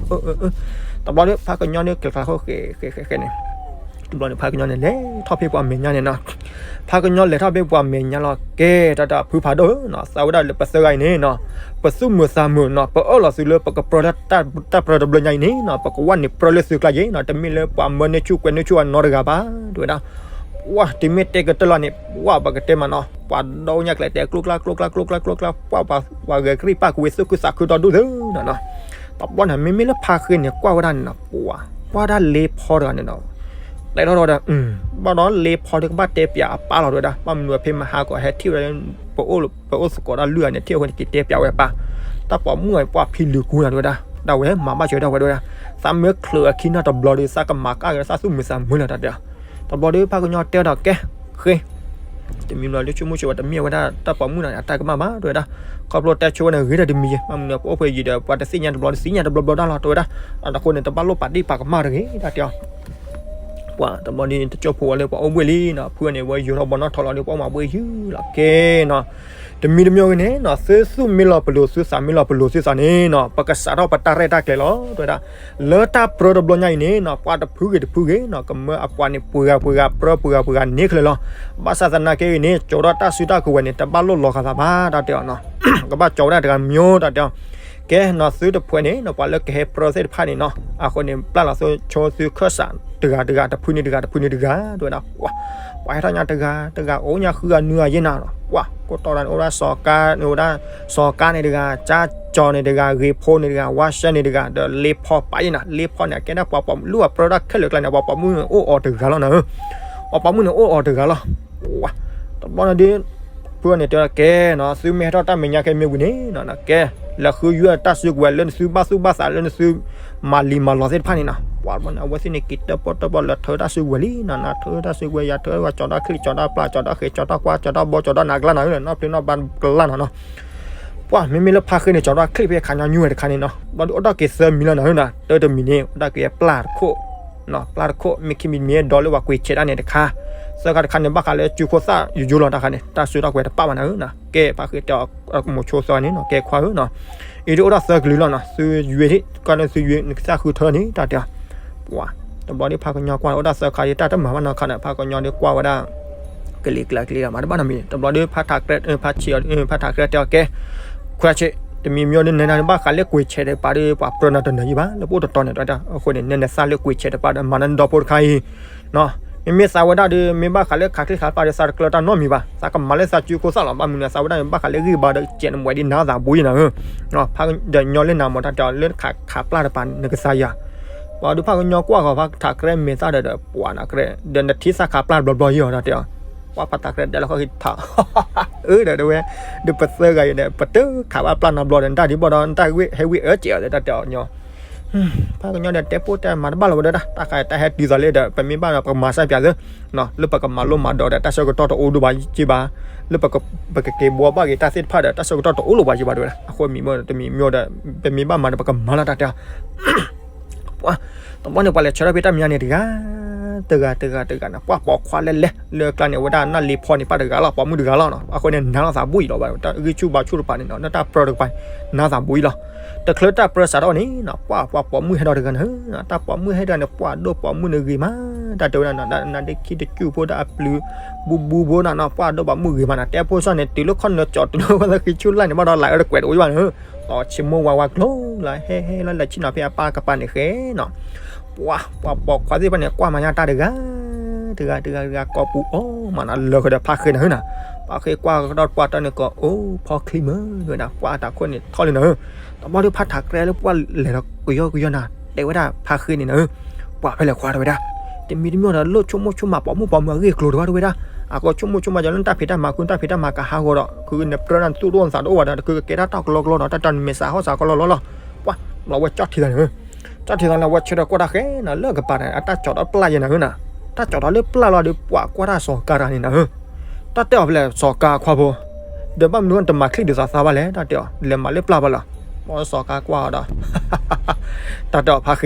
အ တဘျီဒီး ဖါကညီန့ၣ် ကျဲကျဲဃိဃဲဃဲဃဲန့ၣ် တဘျီန့ၣ် ဖါကညီန့ၣ် လဲၤထီၣ်ဖဲပှၤမဲာ်ညါန့ၣ်နီၤ ဖါကညီလဲၤထီၣ်ဖဲပှၤမဲာ်ညါလီၤ ကဲ တၢ်တၢ်ဖုဖးဒိၣ်နီၤ သးဝဲဒၣ်လၢပသၢဂၤအံၤန့ၣ်နီၤ ပသူၣ်မုာ်သးမုာ်နီၤ ပအၢၣ်လီၤသုလၢပကပြၢလၢတၢ်ပြၢတဘျီညါအံၤန့ၣ်နီၤ ပကဝဲန့ၣ်ပြၢလၢသုကျါယ့ၣ်နီၤ တမ့ၢ်လၢပှၤမၢန့ၢ်ဆူၣ်ကွဲးန့ၢ်ဆူၣ်အနီတဂၤဘၣ် တဲဝဲဒၣ် ပှၤတမ့ၢ်တဲကတၢၢ်လီၤန့ၣ် ပှၤပကတဲမးနီၤ ပှၤဒီညါကျဲတဲကျိကျါကျိကျါကျိကျါကျိကျါ ပှၤပှၤဂဲၤကရံၣ်ပၢ်ကဝ့ၤသူၣ်ခုသးခုဒီဒူၣ်သ့နီၤနီၤ. တဘျီန့ၣ် မ့မ့ၢ်လၢဖါဃ့န့ၣ် ကွၢ်ဝဲဒၣ်န့ၣ်နီၤ ပှၤကွၢ်ဒၣ်လ့ဖီတဂၤန့ၣ်နီၤ တဲထီၣ်ထီၣ်ဒီး ဘၣ်ဒီးလ့ဖီဒီးကဘၣ်တဲပၠးအပၢ်လီၤတဲဝဲဒၣ် ဘၣ်မနုၤဖဲမဟါကီးဟဲထံၣ်ဝဲဒၣ် ပအိၣ်သကိးတၢ်လွံၢ်ဂၤန့ၣ် ထံၣ်အဃိန့ၣ် က့ၤတဲပၠးဝဲအပၢ် တၢ်ပိာ်မုၣ်အံၤပှၤဖံလုာ်ကူနီၤတဲဝဲဒၣ် ဒၣ်ဝဲမၤဘၣ်စၢၤဒၣ်ဝဲတဲဝဲဒၣ် သးမ့ၢ်ချုးအခံနီတဘျီဒီး သးကမၤကၣ်က့ၤသးသူၣ်မုာ်သးမုာ်လီၤတၢ်တဲ တဘျီဒီးဖါကညီတဲဒီးကဲ ဃ့ တမံၤဘျီလၢဆိကမိၣ်ဆိဝဲတမ့ၢ်ဝဲဒၣ်တၢ်ပိာ်မုၣ်နီၤ အတၢ်ကမၣ်ဘၣ်တဲဝဲဒၣ် ခီဖျိတဲဆိဝဲန့ၣ်ဂ့ၤဒီးတမံၤယဲ ဘၣ်မနုၤပအိၣ်ဖဲယံၤဒီး ပှၤတသ့ၣ်ညါတဘျီတသ့ၣ်ညါတဘျီဘျီဒၣ်လီၤတဲဝဲဒၣ် အဃိန့ၣ် တဘၣ်လိၣ်ပာ်ဒ့ၣ်ပာ်ကမၣ်တဂ့ၤတၢ်တဲအီၤ ပှၤတဘျီဒီးတကၠိဖိဝဲလၢပှၤအိၣ်ဘှ့ၣ်လံနီၤ ဖုန့ၣ် ဝဲယိၤထီၣ်ဘီနီၣ်ထီၣ်လီၤဒီး ပှၤအိၣ်မးဘှ့ၣ်ယုၢ်လီၤကဲနီၤ တမံၤတမံၤဂ့ၤန့ၣ်နီၤ သုသူၣ်မ့ၢ်လီၤပလိာ်သုသးမ့ၢ်လီၤပလိာ်သုသးန့ၣ်နီၤ ပကစးထီၣ်ပတၢ်ရဲၣ်တၢ်ကျဲၤလီၤတဲဝဲဒၣ် လၢတၢ်ပြၢတဘျီညါအံၤန့ၣ်နီၤ ပှၤတဖုဂ့ၤတဖုဂ့ၤနီၤ ကမၢအပှၤန့ၣ် ပှၤဂၤပှၤဂၤ ပြၢပှၤဂၤပှၤဂၤန့ၣ်ချၢလီၤ ဘၣ်ဆၣ်သနာ်က့ဂ့ၤန့ၣ် ကၠီၤထီၣ်တၢ်စုတၢ်ကဝဲၤန့ၣ် တဘၣ်လိၣ်လီၤဃာ်သးဘၣ်တၢ်တဲအီၤနီၤ ကဘၣ်ကၠီၤဝဲဒၣ်တဂၤမ့ၢ်တၢ်တဲအီၤ ကဲနီၤ သုတဖှဲးန့ၣ်နီၤ ပှၤလၢကဟဲပြၢသ့ၣ်တဖၣ်န့ၣ်နီၤ အဃိန့ၣ် ပျၢ်လီၤသိဆိသုခၢၣ်စး တဂၤတဂၤ တဖုန့ၣ်တဂၤ တဖုန့ၣ်တဂၤ တဲဝဲဒၣ် ပှၤဟဲထီၣ်ညါတဂၤ တဂၤအိၣ်ညါဃုဂၤနွံဂၤယဲၢ်နၤနီၤ ပှၤကိးတီၢ်တၢ်န့ၣ် အိၣ်ဒၣ်စီၤကါန့ၣ် အိၣ်ဒၣ်စီၤကါန့ၣ်တဂၤ ကၠါကၠီၤန့ၣ်တဂၤ ဂ့ၤဖိန့ၣ်တဂၤ ဝါရှဲန့ၣ်တဂၤ ဒီးလ့ဖီပာ်ယဲၢ်နၤ လ့ဖီန့ၣ် အကဲဒၣ်ပှၤပိာ်မုၣ်လၢပှၤပြၢတၢ်ခဲလၢာ်ကျါန့ၣ် ပှၤပိာ်မုၣ်န့ၣ်အိၣ်အီၤတဂၤလီၤနၤဧၢ ပှၤပိာ်မုၣ်န့ၣ်အိၣ်အီၤတဂၤလီၤ တဘျီန့ၣ်ဒီး ဖုန့ၣ်တဲကဲနီၤ သုမ့ၢ်ဟဲထီၣ်တၢ်မဲာ်ညါခဲမ့ၢ်ဝံၤန့ၣ်နီၤ ကဲ လဲၤဃုယွဲၢ်တၢ်စုကဝဲၤလၢနသုဘၣ်သူၣ်ဘၣ်သးလၢနသု မၤလံၤမၤလီၤသ့ၣ်တဖၣ်န့ၣ်နီၤ ပှၤတဘျီန့ၣ် အဝဲသ့ၣ်န့ၣ်က့ၤတၢၣ်ပီၣ်တၢၣ်ပီၣ်လၢထၢတၢ်စုကဝဲၤလံနီၤ နၤထၢတၢ်စုကဝဲၤ ယၤထၢဝဲ ကၠီၤတၢ်ချံ ကၠီၤတၢ်ပျၢ် ကၠီၤတၢ်ဃဲၤ ကၠီၤတၢ်ကွၢ် ကၠီၤတၢ်ဘီ ကၠီၤတၢ်နးကျါနၤဧၢ နီၢ်ဖျ့နီၢ်ဘါကလါနီၤ ပှၤမ့မ့ၢ်လၢဖါဃ့န့ၣ် ကၠီၤတၢ်ချံဖဲခါညီနုၢ်ဝဲတခါန့ၣ်နီၤ ဘျီဒုးအိၣ်ဒၣ်က့ၤသၢမံၤလီၤနၤဧၢနီၤ တၢ်တမံၤန့ၣ် အိၣ်ဒၣ်က့ၤပျၢ်တခိၣ် ပျၢ်တခိၣ် မ့ၢ်ခံမံၤတမံၤဒီးလၢပှၤကွံာ်ဆဲးတၢ်န့ၣ်တခါ သၢခါတခါန့ၣ် ဘၣ်ဃးလၢစုခိၣ်သၣ်ယိယိလီၤတၢ်ခါန့ၣ် တၢ်စုတၢ်ကဝဲၤတပာ်ဘၣ်နၤဧၢနီၤ ကဲပှၤဃ့တဲအီၤ မိၤဆိသၢန့ၣ်နီၤ ကဲခွါဧၢနီၤ အံၤဒုးအိၣ်ဒၣ်သၢကလုာ်လီၤနီၤ သုယွဲၢ် ကီၢ်န့ၣ်သုယွဲၢ် နကစၢ်ဃုထၢန့ၣ် တၢ်တဲအီၤ ပှၤ တဘျီဒုးဖးကညီကွၢ်အိၣ်ဒၣ်သၢခါဒ်တၢ်တမၤဘၣ်နီတခါဒီး ဖးကညီဒုးကွၢ်ဝဲဒၣ် ကလံၤကျါကလံၤလီၤ မၤတဘၣ်နီတမံၤ တဘျီဒုးဖးထးကြဲ ဖးဆံးအီၤ ဖးထးကြဲတဲအီၤကဲ ခွဲးဆံး တမံၤမ့ၢ်ဒုးနဲနၤဒုးဘၣ်ဃးလၢကွံာ်ဆဲးတပၤဒုး ပှၤပြၢနၤတနၢၤယံၣ်ဘၣ် လၢပအိၣ်တတီၤန့ၣ် တဲဝဲဒၣ် အဃိန့ၣ် နဲနသးလၢကွံာ်ဆဲးတပၤဒီး မၤနၤဒီဖိတခါအံၤ မ့မ့ၢ်သးဝဲဒၣ်ဒီး မ့ၢ်ဘၣ်ဃးလၢခးချံခးပျၢ်ဒီး သးတကျၢၤတၢ်နီတမံၤဘၣ် သးကမၤလၢသးစုခိၣ်သၣ်လီၤ ဘၣ်မနုၤသးဝဲဒၣ်န့ၣ် ဘၣ်ဃးလၢဂံၢ်ဘါဒီး ကဲးနမှဲးဒ်နၤသးဘိယံၤနၤဧၢ ဖးဒီးညီလၢနၤမ့ၢ်တၢ်တဲအီၤ လၢခးပျၢ်တပၤနကစၢ်ယၤ ပှၤဒုးဖးကညီကွၢ်ဃီၤဖးထးကြဲမဲာ်သၣ်ဒီး ပှၤနကရဲ ဒီးနထံၣ်သးခးပျၢ်တဘျီဘျီယံၤအီၤတၢ်တဲအီၤ ပှၤဖးထးကြဲတဲလၢခီၣ်ဟံးထး အၢ ဒီးတဲဝဲ ဒုးပသၢဂၤအံၤဒီး ပတခးဘၣ်ပျၢ်နီတဘျီဒီး နတၢ်ဒ်ဘၣ်ဒီး နတၢ်ဟဲဝံၣ်အၢကဲးအီၤဒီးတၢ်တဲအီၤညီ ဖးကညီဒီးတဲပိၢ်တဲမၤတဘၣ်လီၤဝဲဒၣ် တၢ်ခးတၢ်ဟဲတုၤသးလၢဒီး ပမ့ၢ်ဘၣ်ဒီးပကမၤစၢ်ပၠးသ့ လၢပကမၤလိမၤဒိးဒီး တၢ်ဆၢကတီၢ်တအိၣ်ဒိၣ်ဘၣ်က့ဘၣ် လၢပကက့ၤဘှီဘၣ်က့ၤတၢ်သ့ၣ်တဖၣ်ဒီး တၢ်ဆၢကတီၢ်တအိၣ်လၢၤဘၣ်က့ဘၣ်တဲဝဲဒၣ် အဃိမံၤမ့ၢ်တမံၤမ့ၢ်ဒီး ပမ့ၢ်ဘၣ်မၤဒီးပကမၤလီၤတၢ်တဲအီၤ ပှၤ တဘျီန့ၣ် ပှၤလဲၤဆၢထၢၣ်ဖဲတၢ်မဲာ်ညါန့ၣ်တဂၤ တဂၤ တဂၤ တဂၤန့ၣ် ပှၤပိာ်ခွါလဲၣ်လဲၣ် လၢကျါန့ၣ် အဝဲဒၣ်နၢ်လ့ဖီန့ၣ် ပၢ်တဂၤလီၤ ပိာ်မုၣ်တဂၤလီၤနီၤ အဃိန့ၣ် နၤလီၤသးဘူၣ်အံၤလီၤ တၢ်ဂံၢ်ဆူၣ်ဘါဆူၣ်တပၤန့ၣ်နီၤ လၢတၢ်ပြၢတကပၤန့ၣ် နၤသးဘူၣ်အံၤလီၤ တချုးတၢ်ပြၢစးထီၣ်န့ၣ်နီၤ ပှၤ ပှၤပိာ်မုၣ်ဟဲဒီးတဂၤန့ၣ် တၢ်ပိာ်မုၣ်ဟဲဒီးန့ၣ် ပှၤဒိၣ်ပိာ်မုၣ်န့ၣ်ဂ့ၤမး တၢ်တဲဝဲဒၣ်နီၤ နဒ့ခံတစူၢ်ဖိဒီးအပျုၤ ဘူဘူဖိနီၤနီၤ ပှၤဒိၣ်ပိာ်မုၣ်ဂ့ၤမးနီၤ တဲဖိစီန့ၣ် တုၤလၢခီၣ်နၢၤကၠီၤ တုၤလၢဝဲလၢဃံဆူၣ်လၢ်န့ၣ် ဘၣ်ဒီးလၢအၢတကွဲးတအိၣ်ဘၣ်န့ၣ် တီဆ့မိၢ်ဝါဝါကျိၤလၢ ဟဲဟဲလၢလဲၤဆ့ၣ်နီၤဖဲအပၢ်ကပၤန့ၣ် ဃဲနီၤ ပှၤ ပှၤပိာ်ခွါသ့ၣ်တဖၣ်န့ၣ် ကွၢ်မၤညါတၢ်တဂၤ တဂၤ တဂၤ တဂၤ ကိးပူၤအီၣ်မးနီၤ လၢာ်ဃုာ်ဒီးဖးဃ့နၤဧၢနီၤ ဖးဃ့ကွၢ်ကဒီးပှၤတၢ်န့ၣ် ကိးအိၣ်ဖီချံမၢ် တဲဝဲဒၣ် ပှၤတၢ်ခိၣ်န့ၣ်ထီၣ်လံနၤဧၢ တဘျီဒုးဖးထးကြဲလၢပှၤလဲၤဒီးကယီကယီနၤ တဲဝဲဒၣ်ဖးဃ့န့ၣ်နၤဧၢ ပှၤဖဲလဲၣ်ခွါတဲဝဲဒၣ် တမံၤတမံၤဒီး လိၣ်ဆိကမိၣ်ဆိကမးပိာ်မုၣ်ပိာ်မၢၤအဂ့ၢ်အကျိၤတဲဝဲဒၣ် အကီဆိကမိၣ်ဆိကမး ယလၢနတၢ်ဖံးတၢ်မၤ ခုနတၢ်ဖံးတၢ်မၤကဟးဂီၤဒီး ခုနပြၢနၤနသူၣ်တအိၣ်နသးတအိၣ်ဘၣ်ဒီး ခုကကဲတၢ်တီၢ်ကလီကလီဒီး တၢ်တၢ်နမဲာ်ဆှးဟီၣ်ဆှးကလီကလီလီၤ ပှၤ ဘျီဝဲကၠီၣ်ထံသးန့ၣ်ဧၢ ကၠီၣ်ထံသးန့ၣ် ဝဲဆၢထၢၣ်ကွၢ်တၢ်ဃဲနၤလၢကပၤန့ၣ် အတၢ်ကၠီၣ်ထီၣ်ပျၢ်ယဲနၤဧၢနၤ တၢ်ကၠီၣ်ထီၣ်လၢပျၢ်လီၤဒီး ပှၤကွၢ်တၢ်စီၤကါတဂၤန့ၣ်နၤဧၢ တၢ်တဲအီၤဖဲလဲၣ်စီၤကါခွါဖိ ဒီးဘၣ်မနုၤတမၤချံၣ်ဒ်သိးသးဘၣ်လဲၣ် တၢ်တဲအီၤ လဲၤမၤလၢပျၢ်ဘၣ်လီၤ ပှၤစီၤကါကွၢ်အီၤဒီး တၢ်တဲအီၤဖး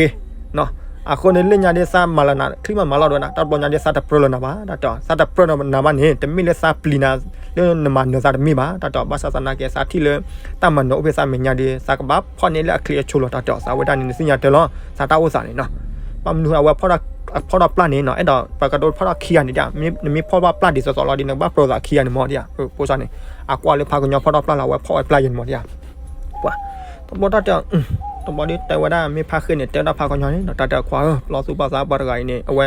ဃ့ အဃိန့ၣ်လၢညါဒ်သးမၤလၢနၤ ချံၣ်မးမၤလီၤဒိဝဲနၤ တၢ်တဘျီညါဒ်သးတပြၢလၢၤနၤဘၣ် တၢ်တဲအီၤ သးတပြၢလၢၤနၤဘၣ်န့ၣ် တမ့ၢ်လၢသးပျံၤနၤ လၢနမၤနၢၤသးတမ့ၢ်ဘၣ် တၢ်တဲအီၤ ဘၣ်ဆၣ်သနာ်က့ သးထံၣ်လၢ တၢ်မၤနၢၤအိၣ်ဖဲသးမဲာ်ညါဒီး သးကဘၣ်ဖီၣ်န့ၢ်လၢအချံအဆှိလီၤ တၢ်တဲအီၤ သးဝဲဒၣ်န့ၣ် နသ့ၣ်ညါတၢ်လီၤ သးတၢ်အိၣ်သးန့ၣ်နီၤ ဘၣ်မနုၤအဝဲ ဖီၣ်ထီၣ်ပျၢ်န့ၣ်နီၤ အဲၣ်ဒိး ပကဒိဖီၣ်ထီၣ်ခံဂၤန့ၣ်ဒၣ် နမ့ၢ်ဖီၣ်ဘၣ်ပျၢ်ဒ်သိးသိးလီၤဒီး နကဘၣ်ပြၢသးခံဂၤန့ၣ်မ့ၢ်ဒၣ် ဖိစီန့ၣ် အကွၢ်လၢဖးကညီဖီၣ်ထီၣ်ပျၢ်လီၤ အဝဲဖီၣ်ဝဲပျၢ်ယဲန့ၣ်မ့ၢ်ဒၣ် ပှၤ တဘျီတၢ်တဲ တဘျီဒ်တဲဝဲဒၣ် မ့ၢ်ဖးဃ့န့ၣ် တဲဝဲဒၣ်ဖးကညီန့ၣ် တၢ်တဲခွါဧၢ ပျီသူၣ်ပျီသးပှၤတဂၤအံၤန့ၣ် အဝဲ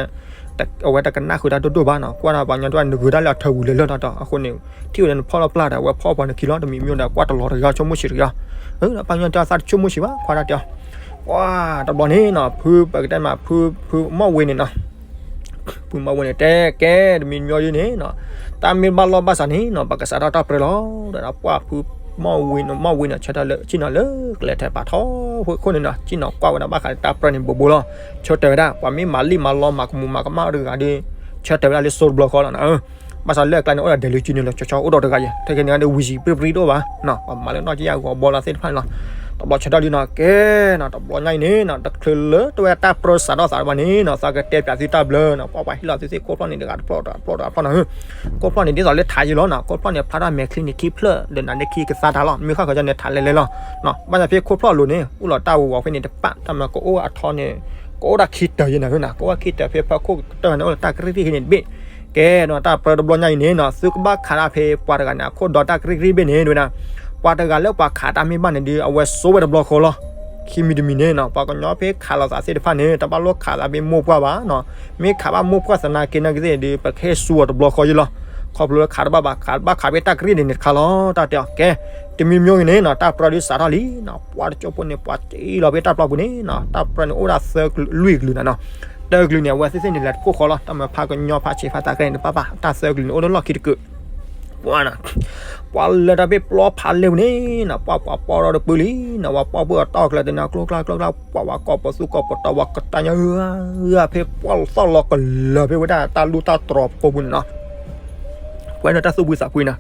အဝဲတကနၣ်ဃုာ်တၢ်ဒိၣ်ဒိၣ်ဘၣ်နီၤ, ကွၢ်ဒီးပှၤကညီတဝဲနဂုာ်တၢ်လၢအထၢဝံၤလၢလၢၢ်နီၤဒီး အဃိန့ၣ် ထံၣ်ဝဲဒီးနဖီၣ်လီၤပျၢ်ဒီး အဝဲဖီၣ်ပှၤနခံလီၤ တမံၤမံၤဒီး ကွၢ်တလီၤတဂ့ၤ ဆိကမိၣ်ဆံးတဂ့ၤလီၤ. ပှၤကညီတဝဲသးတဆိကမိၣ်ဆံးဘၣ် ကွၢ်ဒၣ်တဲအီၤ ပှၤတဘျီန့ၣ်နီၤ ဖုပကတဲမး ဖု ဖုမီၣ်ဝ့န့ၣ်နီၤ ဖုမီၣ်ဝ့န့ၣ် တဲကဲတမံၤမံၤဒ်န့ၣ်နီၤ, တၢ်မ့ၢ်ဘၣ်လီၢ်ဘၣ်စးန့ၣ်နီၤ ပကစးထီၣ်တၢ်ပြၢလီၤ. ဒီးပှၤဖုမီၣ်ဝ့န့ၣ် မီၣ်ဝ့န့ၣ် ဆၢထၢၣ်လၢ ကၠံၣ်နီၤလၢကျဲထဲပာ်ထီၣ်ဖိခိၣ်န့ၣ်နီၤ, ကၠံၣ်နီၤကွၢ်ဝဲဒၣ်ဘၣ်ဃးဒီးတၢ်ပြၢန့ၣ် ဘိးဘိလီၤ, ဆၢတဲာ်ဝဲဒၣ် ပှၤမ့ၢ်မၤလံၣ်မၤလီ မၤကမူၤမၤကမၣ်တဂၤဒီး ဆၢတဲာ်ဝဲဒၣ်လၢစိတဘျီဃီလီၤနီၤ. ဘၣ်ဆၣ်လၢအကျါန့ၣ် အိၣ်ဒီးဒဲးလၢကၠံၣ်န့ၣ်လီၤ ဆီဆီအိၣ်ဒီးတဂၤယဲၢ် ထဲကဲန့ၣ်ဒီး ဝံၤစံးပြံပြံတအိၣ်ဘၣ်နီၤ, ပှၤမၤလၢနီၢ်ကယၢ်ဂီၤဘီလီၤသ့ၣ်တဖၣ်န့ၣ်လီၤ. တဘျီဆၢထၢၣ်လံနီၤ ကဲနီၤ တဘျီညါအံၤန့ၣ်နီၤ တချုးလၢတဝဲတၢ်ပြၢစးထီၣ်သးတဘျီန့ၣ်နီၤ သးကတဲပၠးသုတၢ်ဘျၢနီၤ, ပှၤပှၤဟ့ၣ်လီၤသုသ့ၣ်ခိၣ်ဖျီၣ်န့ၣ် တဂၤတဖျီၣ်တဖျီၣ်တဖျီၣ်နီၤ, ခိၣ်ဖျီၣ်န့ၣ် ဒ်သိးလၢထးယံၤလီၤနီၤ, ခိၣ်ဖျီၣ်န့ၣ်ဖျါထီၣ်မဲာ်ချံန့ၣ်ခံဖျၢၣ် ဒီးနၤန့ၣ်ခံကသါတၢ်လီၤ, မ့ၢ်ဃၣ်ဃၢၤန့ၣ်ထးလဲၤလဲၤလီၤ. ဘၣ်ဆၣ်ဖဲခိၣ်ဖျီၣ်အလိၤန့ၣ် အိၣ်လီၤတၢ်ဝီၤဝီၤဖဲန့ၣ်တပၣ် တၢ်မၤကအိၣ်အထီန့ၣ် ကအိၣ်ဒၣ်ခံတၢၤယဲၢ်နၤနီၤ, ကအိၣ်ဝဲခံတၢၤဖဲဖၢခိၣ်ကတၢၢ်န့ၣ် အိၣ်လၢတၢ်ကရံၣ်ကရံၣ်န့ၣ်တဘ့ၣ်. ကဲနီၤ တၢ်ပြၢတဘျီညါအံၤန့ၣ်နီၤ သုကဘၣ်ခးတၢ်ဖဲပှၤတဂၤန့ၣ် အခိၣ်ဒီးတၢ်ကရံၣ်ကရံၣ်ဘ့ၣ်န့ၣ် ဒ်ဝဲဒၣ် ပှၤတဂၤလၢပှၤခးတၢ်မ့ၢ်ဘၣ်န့ၣ်ဒီး အဝဲစိဝဲတဘျီဃီလီၤ. ခံမံၤတမံၤန့ၣ်နီၤ ပှၤကညီဖဲခးလိာ်သးသ့ၣ်တဖၣ်န့ၣ် တဘၣ်လိၣ်ခးသးဖဲမိၢ်ပှၢ်ဘၣ်နီၤ, မ့ၢ်ခးဘၣ်မိၢ်ပှၢ်သနာ်က့နာ်က့သ့ၣ်ဒီး ပကဟဲစိအီၤတဘျီဃီယဲၢ်လီၤ. ခီဖျိလၢခးတဘၣ်ဘၣ် ခးဘၣ်ခးဖဲတၢ်ကရံၣ်န့ၣ်တခါလီၤ တၢ်တဲအီၤကဲ. တမံၤမံၤဂ့ၤန့ၣ်နီၤ တၢ်ပြၢဒုးစးထီၣ်လံနီၤ ပှၤတကၠိဖိန့ၣ် ပှၤစံၣ်လီၤဖဲတၢ်ပျီပူၤန့ၣ်နီၤ တၢ်ပြၢန့ၣ်အိၣ်ဒၣ်သၢလွံၢ်ကလုာ်နၤနီၤ, တၢ်ကလုာ်န့ၣ် အဝဲသ့ၣ်သ့ၣ်န့ၣ်လဲၤတခိၣ်ဃီလီၤ တၢ်မၤဖးကညီဖးဆံးဖးသးကဲန့ၣ်တပၣ်ဘၣ် တၢ်သၢကလုာ်န့ၣ် အိၣ်လၢလီၢ်ခံတကုာ် ပှၤနီၤ ပှၤလဲၤတၢ်ဖဲပျီဖးလဲပူၤန့ၣ်နီၤ ပှၤပှၤပီၣ်ထီၣ်တပူၤလံနီၤ ပှၤပီၣ်ပှၤတီၢ်ကျၢၤတနၤကျိကျါကျိကျါ ပှၤဝဲကိးပသူကိးပတီၢ်ဝဲကတၢၢ်ညါဧၢ ဖဲပှၤလီၤသီၣ်လီၤကလၢၤဖဲဝဲဒၣ်တၢ်လူၢ်တၢ်တြီၤဖိပူၤန့ၣ်နီၤ ပှၤန့ၣ်တၢ်သူၣ်ဖှံသးဖှံနီၤ,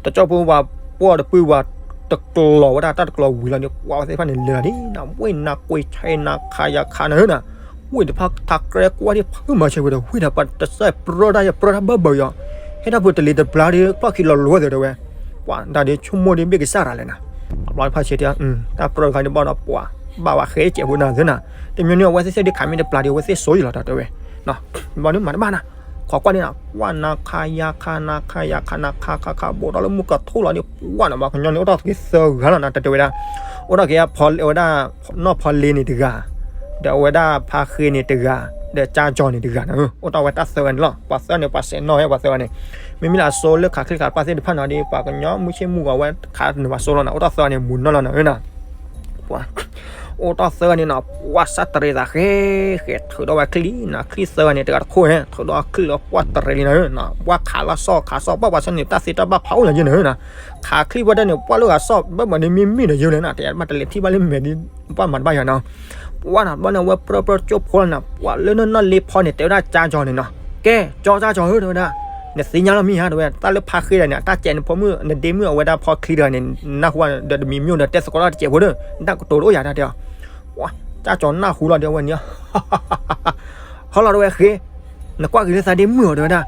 တကၠိဖိပှၤပီၣ်တပူၤပှၤတကျီၤဝဲဒၣ်တၢ်တကျီၤဝံၤလီၤန့ၣ် ပှၤဝဲသ့ၣ်တဖၣ်န့ၣ်လဲၤလီၤဒ်နီၤ ဝ့ၢ်နၤကွ့ၤဆဲးနၤခးယၤခးနၤဧၢနီၤ ဝ့ၢ်တဖၣ်ထးကြဲကွၢ်ဒ်ဖုး မၤဆဲးဝဲဒီး ဝ့ၢ်ဒီးပှၤတစဲးပြၢတၢ်ယဲၢ်ပြၢတၢ်ဘၢဘၢအီၤ, ဟဲထီၣ်ပူၤတလံၤတဘျါဒီး ဖျီၣ်ခံလီၤလိၤဝဲသ့ၣ်တဲဝဲ, ပှၤဒၣ်ဒီးဆိကမိၣ်ဒီးဘ့ၣ်ကစၢ်ရၤလဲၣ်နီၤ, တဘျီတဖၣ်ဆဲးတဲ တၢ်ပြၢတခါန့ၣ်ဘၣ်ဒီးပှၤ ဘၣ်ဝဲဃဲကဲးဖိနၤသ့နီၤ, တမံၤန့ၣ် အဝဲသ့ၣ်သ့ၣ်ဒုးခးမ့ၢ်တပျၢ်ဒီး အဝဲသ့ၣ်စိယံၤလီၤတၢ်တဲဝဲ, ဘျီဒုးမၤတဘၣ်နီၤ, ခိးကွၢ်န့ၣ်နီၤ ပှၤနၤခးယၤခးနၤခးယၤခးနၤခးခးခး ဘူးထီၣ်လၢမုၢ်ကီၢ်ထူၣ်လီၤန့ၣ် ပှၤနီၤ ပှၤကညီန့ၣ် အိၣ်ထီၣ်က့ၤသၢဂၤလီၤနီၤ တၢ်တဲဝဲဒၣ်, အိၣ်ထီၣ်က့ၤဝဲဒၣ် နီၢ်ဖီလ့န့ၣ်တဂၤ, ဒီးအဝဲဒၣ်ဖါဃ့န့ၣ်တဂၤ, ဒီးကၠါကၠီၤန့ၣ်တဂၤနီၤ, အိၣ်ထီၣ်ဝဲတၢ်သၢဂၤန့ၣ်လီၤ, ပှၤသၢဂၤန့ၣ် ပှၤစဲးနီၣ်ဝဲပှၤသၢဂၤန့ၣ်, မ့မ့ၢ်လၢအစိလၢခးချံခးပျၢ်သ့ၣ်တဖၣ်နီၤဒီး ပှၤကညီမုၢ်ဆ့ၣ်မုၢ်ဂီၤဝဲခးန့ၢ်ပှၤစိလီၤနီၤ, အိၣ်ထီၣ်သၢဂၤန့ၣ် မူၤနီၢ်လီၤနီၤ, ပှၤ အိၣ်ထီၣ်သၢဂၤန့ၣ်နီၤ, ပှၤစးတရံးသးဃဲဃဲ ထုးဒီးဝဲချံနီၤ, ချံသၢဂၤန့ၣ် တဂၤတခိၣ်ဟဲ ထုးဒီးချံလီၤ ပှၤတရံးလံနီၤ, ပှၤခးလီၤစီၣ်ခးစီၣ် ပှၤပှၤဆၢန့ၣ် တၢ်သ့တၢ်ဘၣ်ဖးအိၣ်လၢယဲၢ်န့ၣ်နီၤ, ခးချံပှၤတၢ်န့ၣ် ပှၤလၢဂၤစီၣ် ဘၣ်မၤန့ၣ်မ့မ့ၢ်ဒီးယဲၢ်လဲၣ်နီၤ, တမၤတလဲၤထံၣ်ဘၣ်လၢမဲာ်ဒီး ပှၤမၤတဘၣ်ယၤနီၤ, ပှၤနီၤ ဘျီန့ၣ် အဝဲပြၢပြၢကၠိဖိလီၤနီၤ, ပှၤလၢနီၢ်နီၢ်လ့ဖီန့ၣ် တဲဝဲဒၣ်ကၠါကၠီၤန့ၣ်နီၤ, ကဲ ကၠီကၠါကၠီၤဧၢ တဲဝဲဒၣ်, နသ့ၣ်ညါလီၤမ့ၢ်ဧါ တဲဝဲ, တၢ်လၢဖါဃ့ဒီးန့ၣ် အတၢ်စဲးန့ၣ် ဖိမုၣ် နဒ့မုၣ်အဝဲဒၣ်ဖီချံတဂၤန့ၣ် နၢ်ဟူဒီးတမံၤမ့ၢ်ဒီး တဲသကိးတၢ်တစဲးဖိဒီး နတၢ်ကတိၤတအိၣ်ယၤတၢ်တဲအီၤ, ပှၤ ကၠါကၠီၤနၢ်ဟူလီၤဒီးအဝဲန့ၣ် ဟီလီၤတဲဝဲဃ့, နကွၢ်က့ၤလၢသးဒ့မုၣ်အီၤတဲဝဲဒၣ်,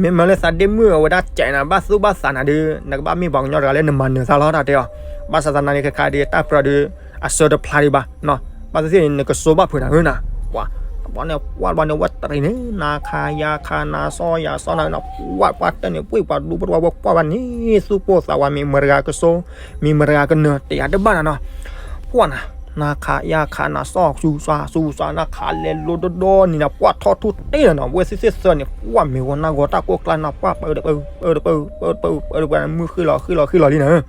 မ့မ့ၢ်လၢသးဒ့မုၣ်အဝဲဒၣ်စဲးန့ၣ် ဘၣ်သူၣ်ဘၣ်သးနၤဒီး နကဘၣ်မ့ၢ်ပှၤကညီတဂၤလၢနမၤနၢၤသးလီၤတၢ်တဲအီၤ, ဘၣ်ဆၣ်သနာ်က့ခဲခါဒီး တၢ်ပြၢဒီး အစၢတဖျါဒံးဘၣ်, ဘၣ်သ့ၣ်သ့ၣ်န့ၣ် နကစိဘၣ်ဖုးနၤဧၢနီၤ, ပှၤ တဘျီန့ၣ် ပှၤတဘျီန့ၣ် ဝဲတရံးန့ၣ် နၤခးယၤခး နၤစီၣ်ယၤစီၣ်နၤနီၤ, ပှၤပှၤတၢ်န့ၣ် ပှ့ၤပှၤဒူပှၤဝဲကွၢ်ဘၣ်န့ၣ် သူၣ်ပိၢ်သးဝး မ့ၢ်မတၤတဂၤကစိ မ့ၢ်မတၤတဂၤကနၢၤ တယာ်တဘၣ်နၤနီၤ, ပှၤနၤ နၤခးယၤခး နၤစီၣ်ဆူၣ်စွါဆူၣ်စွါ နၤခးလဲၤလိၤဒီဒီန့ၣ်နီၤ, ပှၤထီၣ်ထူၣ်တ့ၢ်နၤနီၤ, ဝဲသ့ၣ်သ့ၣ်သၢန့ၣ် ပှၤမ့ၢ်ဂီၤနၤဂီၤတၢ်ကိၢ်ကျါနၤ ပှၤပၢတပၢ ပၢတပၢ ပၢတပၢ မုၢ်ဃ့ၢ်လီၤဃ့ၢ်လီၤဃ့ၢ်လီၤလံနၤ,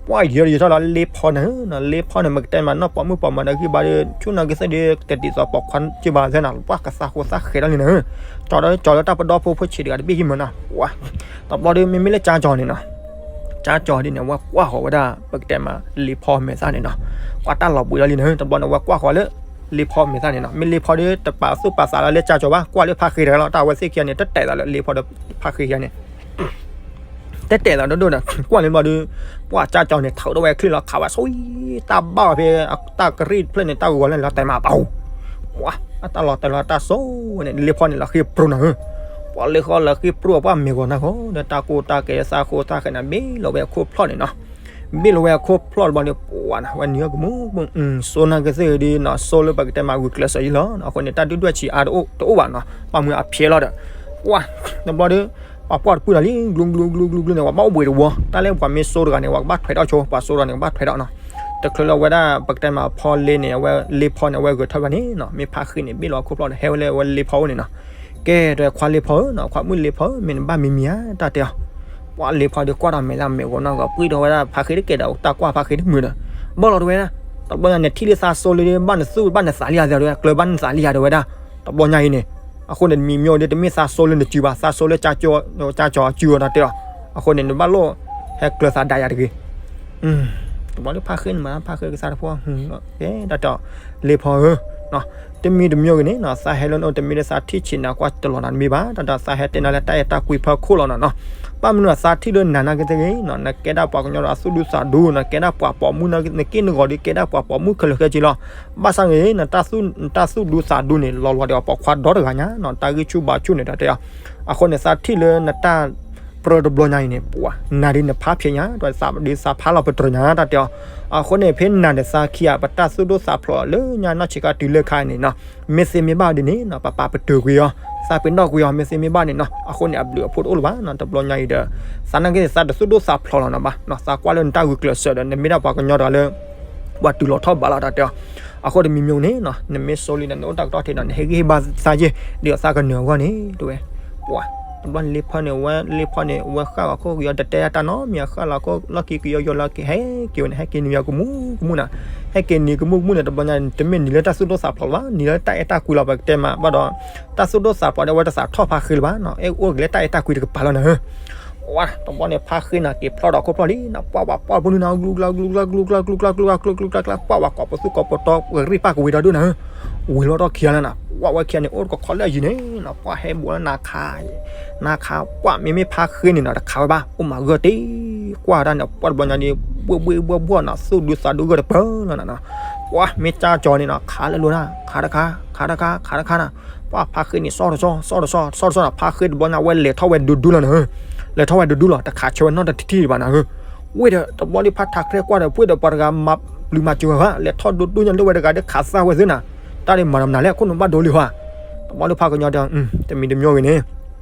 ပှၤယံၤယံၤထီၣ်လီၤလ့ဖီန့ၣ်နီၤ, လ့ဖီန့ၣ် မ့ၢ်ကတဲမးနီၢ်ပှၤမုၣ်ပှၤမၤဒီးဂံၢ်ဘါဒီး ဆူၣ်နၤကသ့ၣ်ဒီး တဒ်သိးပိာ်ခွါက့ဘၣ်သ့ၣ်နၤ, ပှၤကသးဃိသးဃဲၤထီၣ်လံနၤ, ကၠီဒီးကၠီလၢတၢ်ပဒီဖိဖိဆံးတဂၤတဘ့ၣ်ဟံၣ်မးနီၤ, ပှၤ တဘျီဒီး မ့မ့ၢ်လၢကၠါကၠီၤန့ၣ်နီၤ, ကၠါကၠီၤဒ်န့ၣ် အဝဲကွၢ်ဃီၤဝဲဒၣ် ပကတဲမး လ့ဖီမဲာ်သၣ်န့ၣ်နီၤ, ပှၤတၢ်လီၤဘှံးလီၤလံနၤ, တဘျီန့ၣ် အဝဲကွၢ်ဃီၤလၢ လ့ဖီမဲာ်သၣ်န့ၣ်နီၤ, မ့ၢ်လ့ဖီဒီး တပာ်သူၣ်ပာ်သးလီၤလၢကၠါကၠီၤဘၣ်, ကွၢ်လၢဖါဃ့တဂၤလီၤ, တၢ်အဝဲသ့ၣ်ခံဂၤန့ၣ် တတဲာ်သးလၢလ့ဖီဒီးဖါဃ့ခံဂၤန့ၣ် တဲတဲာ်သးဒိၣ်ဒိၣ်ဒီး ကွၢ်လံဘျီဒီး ပှၤကၠါကၠီၤန့ၣ် ထုးဒီးဝဲချံလီၤ ခးဝဲဆိ တၢ်ဘၣ်ဝဲဖဲ တၢ်ကရံၣ်တဖျၢၣ်န့ၣ် တၢ်ဂီၤလၢလီၤတဲာ်မးပှၤ, ပှၤ အတၢ်လီၤတဲာ်လီၤတၢ်စိၤ ဝဲန့ၣ် လ့ဖီန့ၣ်လီၤဃ့ပြူနၤဧၢ, ပှၤလ့ဃီလီၤဃ့ပြူ ပှၤမ့ၢ်ဂီၤနၤဃီ ဒီးတၢ်ကိၢ်တၢ်ကဲသးဃိသးဃဲၤန့ၣ် ဘ့ၣ်လီၤဝဲအခိၣ်ဖျီၣ်န့ၣ်နီၤ, ဘ့ၣ်လီၤဝဲအခိၣ်ဖျီၣ်တဘျီန့ၣ် ပှၤနၤ ဝဲနံၤကမူ စိနၤကသ့ၣ်ဒီးနီၤ စိလၢပကတဲမးဂုာ်ကျဲးစၢးယံၤလီၤ, အဃိန့ၣ် တၢ်ဒုၣ်ဒွဲၣ်ဆံးအါတအိၣ်တအိၣ်ဘၣ်နီၤ, ပှၤမုၢ်အဖျဲလီၤဒီး ပှၤ တဘျီဒီး ပှၤပှၢ်တပုၢ်နၤလံ ဂလူဂလူဂလူဂလူန့ၣ် ပှၤဘၣ်အိၣ်ဘှံးတဝီ, တၢ်လၢပှၤမ့ၢ်စိတဂၤန့ၣ် ပှၤကဘၣ်ထွဲးထီၣ်ဆိ ပှၤစိတဂၤန့ၣ် ကဘၣ်ထွဲးထီၣ်နီၤ, တချုးလၢအဝဲဒၣ် ပကတဲမး ဖီလ့န့ၣ် အဝဲလ့ဖီန့ၣ် အဝဲဂဲၤထၢၣ်ဘၣ်န့ၣ်နီၤ, မ့ၢ်ဖါဃ့န့ၣ် ဘ့ၣ်လီၤခိၣ်ဖျီၣ်ဒီး ဟဲဝဲလၢအဝဲလ့ဖီအိၣ်န့ၣ်နီၤ. ကဲ တဲခွါလ့ဖီဧၢနီၤ, ခွါမုၣ်လ့ဖီဧၢ, မ့ၢ်နဘၣ်မံၤမံၤဧါ တၢ်တဲအီၤ. ပှၤလ့ဖီဒီးကွၢ်ဒီးမဲာ်လၢမဲာ်ဂီၤနီၢ်ဂီၤ ပှံၢ်ထီၣ်ဝဲဒၣ်ဖါဃ့တကဲဒီး တၢ်ကွၢ်ဖါဃ့တမုာ်ဒီး ဘၣ်လီၤတဲဝဲဒၣ်, တဘျီညါန့ၣ် ထံၣ်လၢသးစိလၢ ဘၣ်နသူၣ်ဘၣ်နသးလံယၤဒီး ကျၢၤဘၣ်နသးလံယၤဒီးဝဲဒၣ်, တဘျီညါအံၤန့ၣ်, အဃိန့ၣ် မံၤမံၤဒီး တမ့ၢ်သးစိလၢနစုဘၣ်, သးစိလၢ ကၠီကၠီစုအီၤတၢ်တဲအီၤ. အဃိန့ၣ် နဘၣ်လိၣ်ဟဲကျၢၤသးဒၣ်ယၤတဂ့ၤ. တဘျီလၢဖါဃ့န့ၣ်မး ဖါဃ့ကစၢ်တဖိ ကဲ တၢ်တဲအီၤ, လ့ဖီဧၢ တမံၤတမံၤဂ့ၤန့ၣ်နီၤ, သးဟဲလၢနအိၣ်တမံၤဒီး သးထံၣ်ဆံးနၤကွၢ်တလီၤနၤတမံၤဘၣ်, တၢ်တဲသးဟဲတဲနၤလၢ တၢ်အဲၣ်တၢ်ကွံဖီခိၣ်လီၤနီၤနီၤ. ဘၣ်မနုၤသးထံၣ်လၢနၤနာ်က့သ့ၣ်ဂ့ၤနီၤ, နကဲဒၣ်ပှၤကညီဒီးအသူၣ်ဒူသးဒူနီၤ, နကဲဒၣ်ပှၤပိာ်မုၣ်, နက့ၢ်နဂီၤဒီး ကဲဒၣ်ပှၤပိာ်မုၣ်ခဲလၢာ်ခဲဆ့လီၤ. ဘၣ်ဆၣ်ဂ့ၤ နတၢ်သူၣ်ဒူသးဒူန့ၣ် လီၤလီၤဒီးပိာ်ခွါဒီတဂၤညါနီၤ, တၢ်ဂံၢ်ဆူၣ်ဘါဆူၣ်န့ၣ် တၢ်တဲအီၤ. အဃိန့ၣ် သးထံၣ်လၢနတၢ်ပြၢတဘျီညါအံၤန့ၣ် ပှၤ နၤဒ်နဖးဖျဲးညါ ဒီးသးဒ်သးဖးလီၤပတြၢၤညါ တၢ်တဲအီၤ. အဃိန့ၣ် ဖဲနၤဒီးသးခံဂၤ ပတၢ်သူၣ်ဒိၣ်သးဖျိးလၢညါနီၢ်ဆံးခါတုၤလၢခါအံၤန့ၣ်နီၤ, မ့ၢ်သ့မ့ၢ်ဘၣ်ဒ်န့ၣ်နီၤ ပပာ်ပတုာ်ကွံာ်အီၤ, သးပ့ၤနီၣ်ကွံာ်အီၤ မ့ၢ်သ့မ့ၢ်ဘၣ်န့ၣ်နီၤ, အဃိန့ၣ် အဘျုးအဖှိၣ်တအိၣ်လၢၤဘၣ်နီၤ. တဘျီညါအံၤဒီး သးနာ်က့သးတသူၣ်ဒိၣ်သးဖျိးလီၤနီၤဘၣ်နီၤ, သးကွၢ်လၢနတၢ်ဂုာ်ကျဲးစၢးဒီး နမ့ၢ်ဒၣ်ပှၤကညီတဂၤလၢ ပှၤတုၤလီၤထီၣ်ဘးလီၤ တၢ်တဲအီၤ. အဃိတမံၤမံၤန့ၣ်နီၤ နမ့ၢ်စိလံဒီး နအိၣ်တၢ်ကတီၢ်ထံးဒီး နဟဲဂံၢ်ဟ့ၣ်ဘါသးယ့ၢ် ဒ်သိးသးကနၢၤအဂီၢ်န့ၣ် တဲဝဲ. ပှၤ တဘျီန့ၣ်လ့ဖီန့ၣ် ဝဲလ့ဖီန့ၣ် ဝဲဃၣ်ဂီၤခိၣ်ကယီၤ တတဲတၢ်နီတမံၤ ဃၣ်လီၤခိၣ်လီၢ်ခံကယီၤယီၤလီၤက့ၤ ဟဲက့ၤဝဲန့ၣ် ဟဲက့ၤနံၤကမူကမူနီၤ. ဟဲက့ၤနံၤကမူကမူန့ၣ် တဘျီညါန့ၣ် တမ့ၢ်နံၤလၢတၢ်သူၣ်ဒိၣ်သးဖျိးလၢၤဘၣ်, နံၤလၢတၢ်အဲၣ်တၢ်ကွံလီၤ ပကတဲမးဘၣ်ဒီး တၢ်သူၣ်ဒိၣ်သးဖျိးဒီး အဝဲတသးထီၣ်ဖါဃ့လၢၤဘၣ်နီၤ, အဲၣ်အိၣ်က့ၤလၢတၢ်အဲၣ်တၢ်ကွံတကပၤလီၤနၤဧၢ. ဝဲ တဘျီန့ၣ် ဖါဃ့နီၤ က့ၤဖျီဒီးခိၣ်ဖျီၣ်လံနီၤ, ပှၤဝဲပှၢ်ဖိနုၤနီၤ ဂလူၤကျါ ဂလူၤကျါ ဂလူၤကျါ ဂလူၤကျါ ဂလူၤကျါ ဂလူၤကျါ ပှၤဝဲကိးပသူကိးပတီၢ် ဂ့ၤရံၣ်ပၢ်ကဝံၤဒီဒူၣ်နၤဧၢ. ဝံၤလီၤထီၣ်ခံဂၤလၢနၤ ပှၤဝဲခံဂၤန့ၣ် အိၣ်တကခီလၢအယံၤန့ၣ်နီၤ, ပှၤဟဲဘူးလၢနၤခး နၤခး ပှၤမ့မ့ၢ်ဖါဃ့န့ၣ်နီၤ တခးဝဲဘၣ် အိၣ်မၤဂၢၢ်တ့ၢ် ကွၢ်တၢ်န့ၣ် ပှၤတဘျီညါဒီး ဘှ့ၣ်ဘှ့ၣ်ဘှီၣ်ဘှီၣ်နီၤ သူၣ်ဒူသးဒူဂၢၢ်တပၢၢ်လီၤနၤနီၤ. ပှၤမ့ၢ်ကၢ်ကၠီၤန့ၣ်နီၤ ခးလၢလိၤနၤ ခးတခါ ခးတခါ ခးတခါနၤ. ပှၤဖါဃ့န့ၣ် စီၣ်တစီၣ် စီၣ်တစီၣ် စီၣ်တစီၣ်နီၤ ဖါဃ့တဘျီညါ အဝဲလဲၤထီၣ်ဝဲဒူဒူလီၤနၤဧၢ. လဲၤထီၣ်ဝဲဒူဒူလီၤ တခးဆၢဝဲနီတထံၣ်ဘၣ်နၤဧၢ. ဝ့ၢ်ဒီး တဘျီလံဖါထးကြဲကွၢ်ဒီး ပှ့ၢ်ဒီးပှၤတဂၤမၤပျုၤမၤစၢၤဝဲဘၣ် လဲၤထီၣ်ဒူဒူညါလၢဝဲတဂၤဒီး ခးသၣ်ဝဲသ့နၤ. တၢ်ဒ်မၤတမနုၤလဲၣ် ခိၣ်နူာ်ဘၣ်ဒိလံဟါ. တဘျီလံဖါကညီတဲ တမံၤတမံၤဂ့ၤန့ၣ်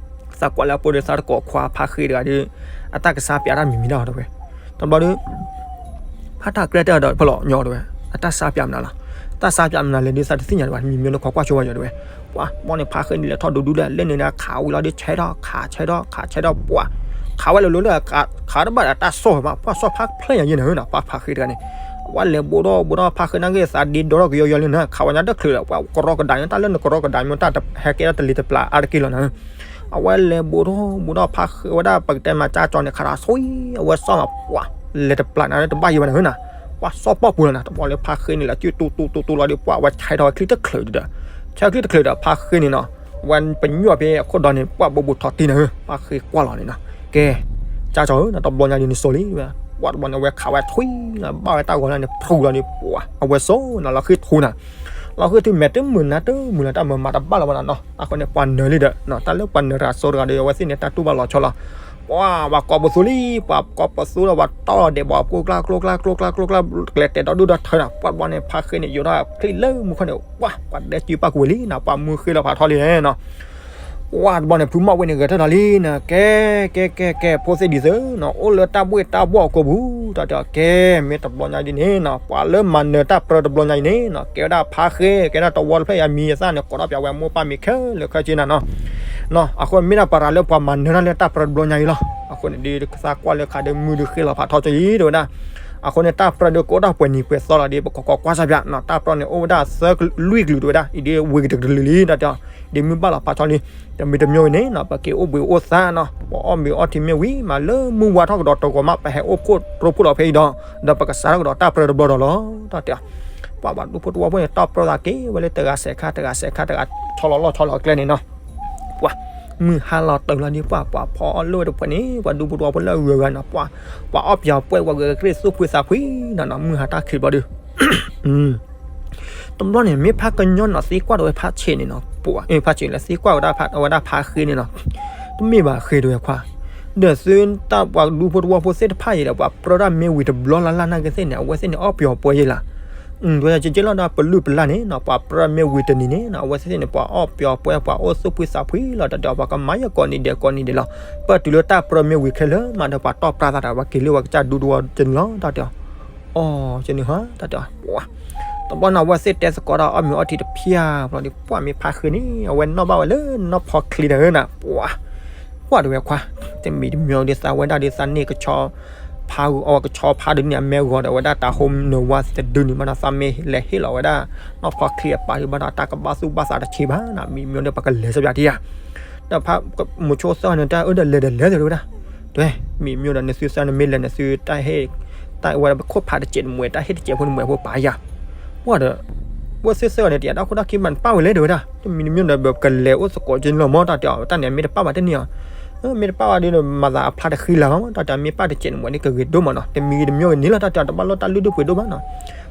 သးကွၢ်လၢအပိၢ်ဒီးသးတကိးခွါဖါဃ့တဂၤဒီး အတၢ်ကဆါပၠးတၢ်မံၤမံၤတၢ်တဲဝဲ. တဘျီဒီး ဖါထးကြဲတဲဒီးဖဲလီၤညီတဲဝဲ အတၢ်ဆါပၠးမနုၤလီၤ. တၢ်ဆါပၠးမနုၤလဲၣ်ဒီး သးတသ့ၣ်ညါဒံးဘၣ် တမံၤမံၤန့ၣ် ခိးကွၢ်ဆိဝဲညီတဲဝဲ. ပှၤ တဘျီန့ၣ် ဖါဃ့န့ၣ် လဲၤထီၣ်ဒူဒူဒီး လၢန့ၣ်ဒီး ခးဝံၤလီၤဒီး ဆဲထီၣ် ခးဆဲထီၣ် ခးဆဲထီၣ် ပှၤ ခးဝဲလၢလိၤလၢ ခးတဘၣ်ဒီးတၢ်စီၣ်ဘၣ် ပှၤစီၣ်ဖါဖျဲၣ်ညါယဲၢ်နၤဧၢနီၤ ပှၤဖါဃ့တဂၤန့ၣ် အဝဲလဲၤဘူးဒီးဘူးဒီးဖါဃ့နာ်က့ သးဒ့ဒီထီၣ်ကယီယီလၢနၤ ခးဝဲညါတချုးဒီး ပှၤကရီကဒးန့ၣ် တၢ်လၢနကရီကဒးန့ၣ် တၢ်ဟဲကဲထီၣ်တလံၤတပျၢ်အါတက့ၢ်လီၤနၤဧၢ. အဝဲလဲၤဘူးဒီးဘူးဒီးဖါဃ့ဝဲဒၣ် ပကတဲမးကၢ်ကၠီၤန့ၣ် ခးတၢ်ဆိ အဝဲစီၣ်မး ပှၤ လဲၤတပျၢ်နၤလၢတဘၣ်ယဲၢ်ဘၣ်နၤဧၢနီၤ ပှၤစီၣ်ပီၣ်ပူၤလီၤနၤ တဘျီလၢဖါဃ့န့ၣ်လီၤ စုတူတူတူတူလီၤဒီး ပှၤဝဲဆဲထီၣ်ဝဲချံတချုးဒီး ဆဲချံတချုးဒီး ဖါဃ့န့ၣ်နီၤ ဝဲပညိၣ်ဖဲအခိၣ်ဒီးန့ၣ် ပှၤဘူးဘူးထီၣ်တံၢ်နၤဧၢ ဖါဃ့ကွၢ်လီၤန့ၣ်နီၤ ကဲ ကၢ်ကၠီၤဧၢ တဘျီညါဒ်န့ၣ်စိၤလံ ပှၤတဘျီန့ၣ် အဝဲခးဝဲထွံလီၤ ဘၣ်ဝဲတၢ်ဂီၤလၢန့ၣ် ဖြူလီၤဒီး ပှၤ အဝဲစိၤနီၤ လီၤဃံထူနၤ လီၤဃံထူမဲာ်တမုာ်နါတမုာ်လီၤ တၢ်မၤမၤတဘၣ်လီၤဘၣ်နၤနီၤ အဃိန့ၣ် ပှၤနၢၤလံဒီး တၢ်လၢပှၤနၢၤတဂၤစိၤတဂၤဒီး အဝဲသ့ၣ်န့ၣ် တၢ်တူၢ်ဘၣ်လီၤဆီလီၤ ပှၤ ပှၤကိးပသူလံ ပှၤကိးပသူဒီး ပှၤတီၢ်လီၤဒဲးဘး ကျိကျါ ကျိကျါ ကျိကျါ ကျိကျါ ကျဲၤတဲာ်ဒီဒူၣ်ဒီထၢနၤ ပှၤတဘျီန့ၣ် ဖါဃ့န့ၣ် ယိးထီၣ်ချံလၢမူခိၣ်န့ၣ် ပှၤ ပှၤဒဲစုပၢ်ကွံာ်ဝဲလံနၤ ပှၤမူဃ့လီၤဖးထီလံနီၤ ပှၤတဘျီန့ၣ် ဖုမီၣ်ဝ့ၢ်န့ၣ် ဂဲၤထၢၣ်ထီၣ်လံနၤ ကဲ ကဲ ကဲ ကဲ ဖိသ့ၣ်ဒံးသၢနီၤ အိၣ်လၢတၢ်ဘှ့ၣ်တၢ်ဘှီၣ်အကိာ်ပူၤ တၢ်တဲအီၤ ကဲ မ့ၢ်တဘျီညါဒ်န့ၣ်နီၤ ပှၤလၢမၤနၢၤတၢ်ပြၢတဘျီညါအံၤန့ၣ်နီၤ ကဲဝဲဒၣ်ဖါဃ့ ကဲဒၣ်တဝီတဖျၢၣ်အံၤ အမံၤအသၣ်န့ၣ် ကိးထီၣ်ပၠးဝဲမိၢ်ပၢ်မ့ၢ်ခဲလၢာ်ခဲဆ့နၤနီၤ နီၤ အဃိန့ၣ်မ့ၢ်ဒၣ်ပှၤတဂၤလၢပှၤမၤနၢၤတၢ်လၢတၢ်ပြၢတဘျီညါအံၤလီၤ အဃိန့ၣ် ဒ်သးကွၢ်လၢခးဒီးမုၢ်ဒုးဃ့လီၤဖးထီကၠီလံ တဲဝဲဒၣ် အဃိန့ၣ် တၢ်ပြၢဒီးကအိၣ်ဒၣ်ပှဲၤနံၤပှဲၤသီလီၤဒီး ပကကွၢ်ကွၢ်စၢ်ပၠးနီၤ တၢ်ပြၢန့ၣ် အိၣ်ဝဲဒၣ်သၢလွံၢ်ကလုာ်တဲဝဲဒၣ် အံၤဒ်ဝ့ၢ်ကတကလုာ်လံ တၢ်တဲအီၤ ဒ်မုၢ်ဘၣ်လီၤဖးထီလံ တမံၤတမံၤဝဲန့ၣ်နီၤ ပက့ၤအိၣ်ဘှံးအိၣ်သါနီၤ ပှၤအီၣ်မ့ၤအီထံမ့ၢ်ဝံၤမး လၢမုၢ်ဝါထီၣ်ကဒီးတဂီၤမး ပဟဲအိၣ်ဖှိၣ်ရိဖှိၣ်လီၤဖဲအံၤဒီး ဒီးပကစးထီၣ်ကဒီးတၢ်ပြၢတဘျီဒီးလီၤ တၢ်တဲအီၤ ပှၤဘၣ်ဒူဖိတဝီဖိန့ၣ် တၢ်ပြၢသးက့ၤဝဲလၢတဂၤစဲးခါ တဂၤစဲးခါ တဂၤဆီလီၤလီၢ်ဆီလီၤကျဲန့ၣ်နီၤ ပှၤ မုၢ်ဟါလီၤတုၤလီၤဒ်ပှၤ ပှၤဖီအီၣ်လိၣ်ဝဲတဖှဲးန့ၣ် ပှၤဒူဖိတဝီဖိလၢအဂုၤအဂၤနီၤ ပှၤ ပှၤအီၣ်ပၠီၤပှဲၤ ပှၤဂဲၤကရ့ၣ်သူၣ်ဖှံသးဖှံနီၤနီၤ မုၢ်ဟါတၢ်ခံးဘျီဒုး တဘျီန့ၣ် မ့ၢ်ဖးကညီနီၤ သံကွၢ်တဝဲဖးဆံးန့ၣ်နီၤ ပှၤ ဖးဆံးလၢသံကွၢ်ဝဲဒၣ်ဖး အဝဲဒၣ်ဖးဃ့န့ၣ်နီၤ တမ့ၢ်ဘၣ်ဃ့တဝဲခွါ ဒီးသုတၢ်ပှၤဒူဖိတဝီဖိသ့ၣ်တဖၣ်အံၤဒီး ပှၤပြၢတၢ်မ့ၢ်ဝံၤတဘျီလၢ်လၢ်နာ်က့သ့ၣ်န့ၣ် အဝဲသ့ၣ်န့ၣ် အီၣ်ပၠီၤပှဲၤယဲလီၤ ဝဲဒၣ်ကကဲလီၤဒီးပလုၢ်ပလၢ်န့ၣ်နီၤ ပှၤပြၢတၢ်မ့ၢ်ဝံၤတနံၤန့ၣ်နီၤ အဝဲသ့ၣ်န့ၣ် ပှၤအီၣ်ပၠီၤပှဲၤ ပှၤအိၣ်သူၣ်ဖှံသးဖှံလီၤ တၢ်တဲအီၤ ပှၤကမၤယဲကိးနံၤဒဲးကိးနံၤဒဲးလီၤ ပၢၢ်တုၤလၢတၢ်ပြၢတၢ်မ့ၢ်ဝံၤခဲလၢာ်မးဒီး ပှၤတီၢ်ပြၢသးတၢ် ပှၤက့ၤလၢပှၤကစၢ်ဒူတဝီတနံၤလီၤ တၢ်တဲအီၤ အီၣ်ကန့ၣ်ဟီ တၢ်တဲအီၤ ပှၤ တဘျီန့ၣ် အဝဲသ့ၣ်တဲသကိးတၢ်အီၣ်မ့ၤအီထံတဖျၢၣ်ဘျီဒီး ပှၤမ့ၢ်ဖါဃ့န့ၣ် အဝဲနီၣ်ဘၣ်ဝဲလၢနီၢ်ဖီချ့တဂၤနၤ ပှၤ ကွၢ်တဝဲခွါ တမံၤတမံၤဒီးသးဝဲဒၣ်ဒီးသးန့ၢ်ကဆီဖါဂီၤ အဝဲကဆီဖါဒုးန့ၢ်အမဲဂီၤဒီးဝဲဒၣ်တၢ်ဟိနၢၤဝါတဒုန့ၣ်ဘၣ်ဒီး သးမ့ၢ်လဲၤဟ့ၣ်လီၤဝဲဒၣ် နီၢ်ဖီချ့အပၢ်ဒုးဘၣ်ဒီး တၢ်ကဘၣ်သူၣ်ဘၣ်သးတဆံးဘၣ်နၤ မံၤမ့ၢ်ဒီးပကလဲၤဆၢပၠးတံၢ်ယၤ ဒီးဖါ မိၤဆိသၢဂၤန့ၣ် တၢ်အၢဒီးလဲၤဒီးလဲၤဒီးဝဲဒၣ် တဲ မံၤမ့ၢ်ဒီးနသုသၢဂၤန့ၣ်မ့ၢ်လဲၤနသု တၢ်ဟ့ၣ် တၢ်ဝဲဒၣ်ပခိၣ်ဖးတစဲးတမှဲၤ တၢ်ဟ့ၣ်တစဲးဖိတမှဲၤဖိပာ်ယၤ ပှၤဒီး ဝဲသ့ၣ်သၢဂၤန့ၣ် တယၤတၢ်ခိၣ်တၢ်ခံမးတပၣ်ဝဲလဲၣ်တဲဝဲဒၣ် တမံၤတမံၤဒီး ပကလဲၤအိၣ်သကိးက့ၤလီၤမၢ် တၢ်တဲအီၤ တၢ်န့ၣ်မ့ၢ်တပၣ်ဘၣ်တန့ၢ်အီၤ မ့ၢ်တပၣ်ဘၣ်ဒီး မၤသးအဖျါတဃံလၤဘၣ်မၢ် တၢ်တဲအီၤ မ့ၢ်ပၣ်တစဲးတမှဲၤန့ၣ် ကဂ့ၤဒိၣ်မးနီၤ တမံၤဂ့ၤတမံၤဂ့ၤန့ၣ်လီၤ တၢ်တဲအီၤ တဘၣ်လီၢ်တၢ်လုၢ်ဒိၣ်ပှ့ၤဒိၣ်ဘၣ်နီၤ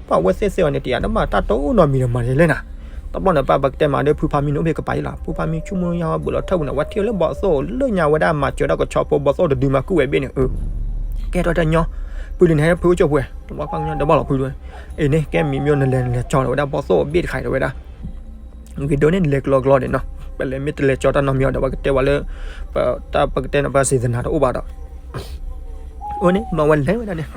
ပှၤဝဲသ့ၣ်သၢဂၤန့ၣ် တယၤတဘၣ်တၢ်တိၢ်နီတမံၤဒီးမၤဒ်လဲၣ်နၤ တဘျီန့ၣ် ပၢ်ပကတဲမးဒီး ဖုဖါမံန့ၣ်အိၣ်ဖဲကပၤအံၤလီၤ ဖုဖါမံဆိကမိၣ်ယါဝဲဘူးလီၤထၢၣ်ပူၤန့ၣ် ဝဲထံၣ်လၢဘီသိၣ်လၢညါဝဲဒၣ်မၤစၢၤဒၣ်ကဆီဖိဘီသိၣ်တဒုမးကုၢ်ဝဲဘ့ၣ်န့ၣ် ကဲထီၣ်တၢ်ညီ ဖုဒုးန့ၣ်ဟဲဖုအိၣ်ကၠိၣ်ပှဲၤ တဘျီဖါကညီတဲဘၣ်လီၤဖုဒုး အ့န့ၣ် ကဲမံၤမ့ၢ်နလဲၤနလဲၤကၠီၤဒီးဝဲဒၣ်ဘီသိၣ်ဘ့ၣ်တခါအံၤဒီးဝဲဒၣ် ဂ့ၤဒိၣ်န့ၣ်နလဲၤကျီကျီဒီးနီၤ ပလဲၤမ့ၢ်တလဲၤကၠီၤတၢ်နီတမံၤအီၤဒီး ပကတဲဝဲလၢ တၢ်ပကတဲန့ၣ် ပစံးသနာ်တအိၣ်ဘၣ်ဒီး အိၣ်န့ၣ် ဘၣ်ဝဲလဲၤဝဲဒၣ်န့ၣ်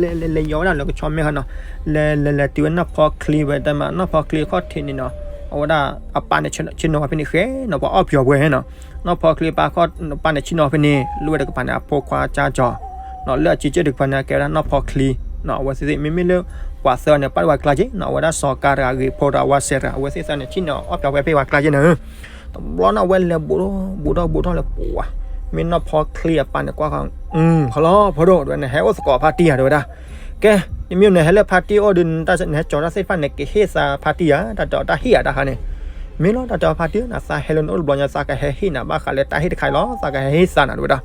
လဲၤလဲၤလဲၤယီၤဝဲဒၣ်လၢကဆီမဲခါနီၤ လဲၤလဲၤလဲၤတုၤဝဲနီၢ်ဖီချ့ဝဲတၢ်မး နီၢ်ဖီချ့ခီၣ်ထံးန့ၣ်နီၤ အဝဲဒၣ်အပၢ်န့ၣ်ဆ့ၣ်နီၤဝဲဖဲန့ၣ်ဃဲနီၤ ပှၤအီၣ်ပျီၤဝဲနီၤ နီၢ်ဖီချ့ပၢ်ခီၣ် ပၢ်န့ၣ်ဆ့ၣ်နီၤဖဲန့ၣ် လၢဝဲတကပၤန့ၣ် အဖိခွါကၠါကၠီၤ နီၤ လၢအစံးကၠၢၢ်တကပၤန့ၣ် ကဲဝဲဒၣ်နီၢ်ဖီချ့ နီၤ အဝဲသ့ၣ်သ့ၣ် မ့မ့ၢ်လၢ ပှၤသၢဂၤန့ၣ် ပာ်ဒၣ်ဝဲကျါက့နီၤ အဝဲဒၣ်စီၤကါတဂၤ ဂ့ၤဖိတဂၤ ဝါစဲတဂၤ အဝဲသ့ၣ်သၢန့ၣ် ဆ့ၣ်နီၤအီၣ်ပျီၤဝဲဖဲပှၤကျါက့န့ၣ် တဘျီန့ၣ် အဝဲလဲၤဘူးဒီးဘူးဒီးဘူးထီၣ်လၢပှၤ မ့ၢ်နီၢ်ဖီချ့အပၢ်န့ၣ်ကွၢ်ဃီ ခီလီၤ ဖိဒိၣ် တဲဝဲ နဟဲအိၣ်သကိးဖါတံၢ်ဧါ တဲဝဲဒၣ် ကဲ တမ့ၢ်နဟဲလၢဖါတံၢ်အိၣ်ဒီး နဟဲကၠီၤတၢ်သ့ၣ်တဖၣ်န့ၣ် ကဟ့ၣ်သးဖါတံၢ်ဧါ တၢ်တဲအီၤ တၢ်ဟ့ၣ်ဧါတၢ်ခါန့ၣ် မ့ၢ်လီၤ တၢ်တဲအီၤ ဖါတံၢ်ဧၢ နသးဟဲလၢနအိၣ်တဘျီညါ သးကဟဲဟ့ၣ်နၤ ဘၣ်ဃးလၢတၢ်ဟ့ၣ်တခါအံၤလီၤ သးကဟဲဟ့ၣ်သးနၤ တဲဝဲဒၣ်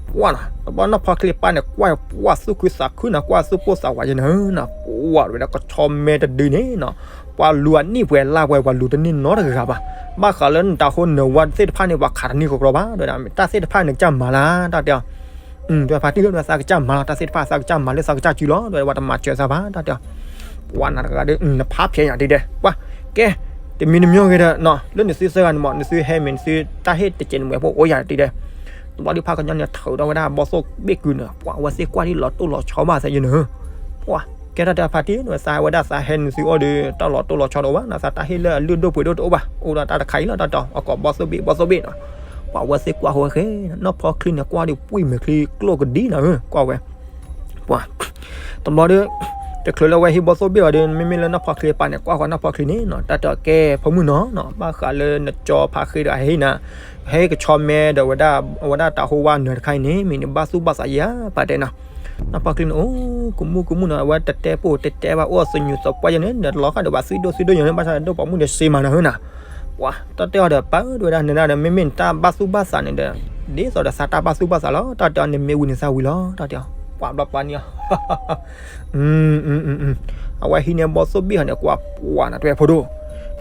ပှၤနီၤ တဘျီနီၢ်ဖီချ့ပၢ်န့ၣ် ကွၢ်ပှၤသူၣ်ခုသးခုနီၤ ကွၢ်သူၣ်ပိၢ်သးဝးယဲန့ၣ်နီၤ ပှၤတဲဝဲဒၣ် ကဆီမဲတဒုန့ၣ်နီၤ ပှၤလူၤအနံၣ်ပှဲၤလါပှဲၤ ပှၤလူၤတန့ၢ်နီတဂၤဘၣ် ဘၣ်ဃးလၢနတၢ်ဟိနၢၤဝါသ့ၣ်တဖၣ်န့ၣ် ပှၤခးတန့ၢ်ကီကီဘၣ် တဲဝဲဒၣ် တၢ်သ့ၣ်တဖၣ်န့ၣ် ကစၢ်မၤလၢ တၢ်တဲအီၤ တဲဖါတံၢ်လၢ သးကစၢ်မၤလီၤ တၢ်သ့ၣ်တဖၣ် သးကစၢ်မၤလၢသးကစၢ်စုလီၤ တဲဝဲ ပှၤတမၤစၢၤသးဘၣ် တၢ်တဲအီၤ ပှၤနၤတဂၤဒီး နဖးဖျဲးညါဒ်ဒဲး ပှၤ ကဲ တမံၤတမံၤဂ့ၤဒီးနီၤ လၢနသုသၢဂၤန့ၣ်မး နသုဟဲမ့ၢ်နသုတၢ်ဟ့ၣ်တစဲးတမှဲၤဖိအိၣ်ယၤဒ်ဒဲး တဘျီဒုးဖါကညီန့ၣ် ထုးထီၣ်ဝဲဒၣ်ဘီသိၣ်ဘ့ၣ်ကုာ်န့ၣ် ပှၤဝဲသ့ၣ်ကွၢ်ဒ်လီၤတိၢ်လီၤဆီဘၣ်သးယဲန့ၣ် ပှၤ ကဲထီၣ်တၢ်ဖါတံၢ် နသးဝဲဒၣ်သးဟဲနသုအီၣ်ဒီး တၢ်လီၤတိၢ်လီၤဆီတအိၣ်ဘၣ် နသးတၢ်ဟ့ၣ်လၢအလုၢ်ဒိၣ်ပှ့ၤဒိၣ်တအိၣ်ဘၣ် အိၣ်ဒီးတၢ်တခါအံၤလီၤ တၢ်တဲအီၤ အကိးဘီသိၣ်ဘ့ၣ် ဘီသိၣ်ဘ့ၣ်နီၤ ပှၤဝဲသ့ၣ်ကွၢ်ဃီဝဲဃဲ နီၢ်ဖီချ့န့ၣ် ကွၢ်ဒီးပှံၢ်မဲာ်ချံကျိၣ်ကဒံနီၤ ကွၢ်ဝဲ ပှၤ တဘျီဒီး တချုးလၢဝဲဟံၣ်ဘီသိၣ်ဘ့ၣ်အီၤဒီး မ့မ့ၢ်လၢနီၢ်ဖီချ့ပၢ်န့ၣ် ကွၢ်ဃီနီၢ်ဖီချ့န့ၣ်နီၤ တၢ်တဲအီၤ ကဲဖိမုၣ်နီၤနီၤ ဘၣ်ဃးလၢနကၠီဖါဃ့ဒီးအဟ့ၣ်နၤ ဟဲကဆီမဲဒီးဝဲဒၣ် အဝဲဒၣ်တၢ်ဟိဝါနၢၤတခါအံၤန့ၣ် မ့ၢ်နဘၣ်သူၣ်ဘၣ်သးယဲၢ် ပၢ်တဲနီၤ နီၢ်ဖီချ့န့ၣ် အိၣ် ကမူၣ်ကမူၣ်နီၤ အဝဲတတဲပိၢ်တတဲဘၣ် အိၣ်သညူးသပှၢ်ယဲၢ်န့ၣ် နလီၤဃာ်ဒီးဘၣ်သွံၣ်ဒိၣ်သွံၣ်ဒိၣ်ယဲၢ်န့ၣ် ဘၣ်ဆၣ်ဒိၣ်ပိာ်မုၣ်ဒီးစ့မၤနၤဟၢနၤ ပှၤ တၢ်တဲအီၤဒီး ပၢ်ဧၢ တဲဝဲဒၣ် နဒၣ်ဒီး မ့မ့ၢ်နတၢ်ဘၣ်သူၣ်ဘၣ်သးန့ၣ်ဒီး ဒ်သိးဒီးသးတၢ်ဘၣ်သူၣ်ဘၣ်သးလီၤ တၢ်တဲအီၤ နမ့ၢ်ဝံၤန့ၣ်သးဝံၤလီၤ တၢ်တဲအီၤ ပှၤဘျီပှၤန့ၣ်အီၤ အဝဲဟံးန့ၢ်ဘီသိၣ်ဘ့ၣ်ဟီန့ၣ် ကွၢ်ပှၤနၤတဲဖိဒိၣ်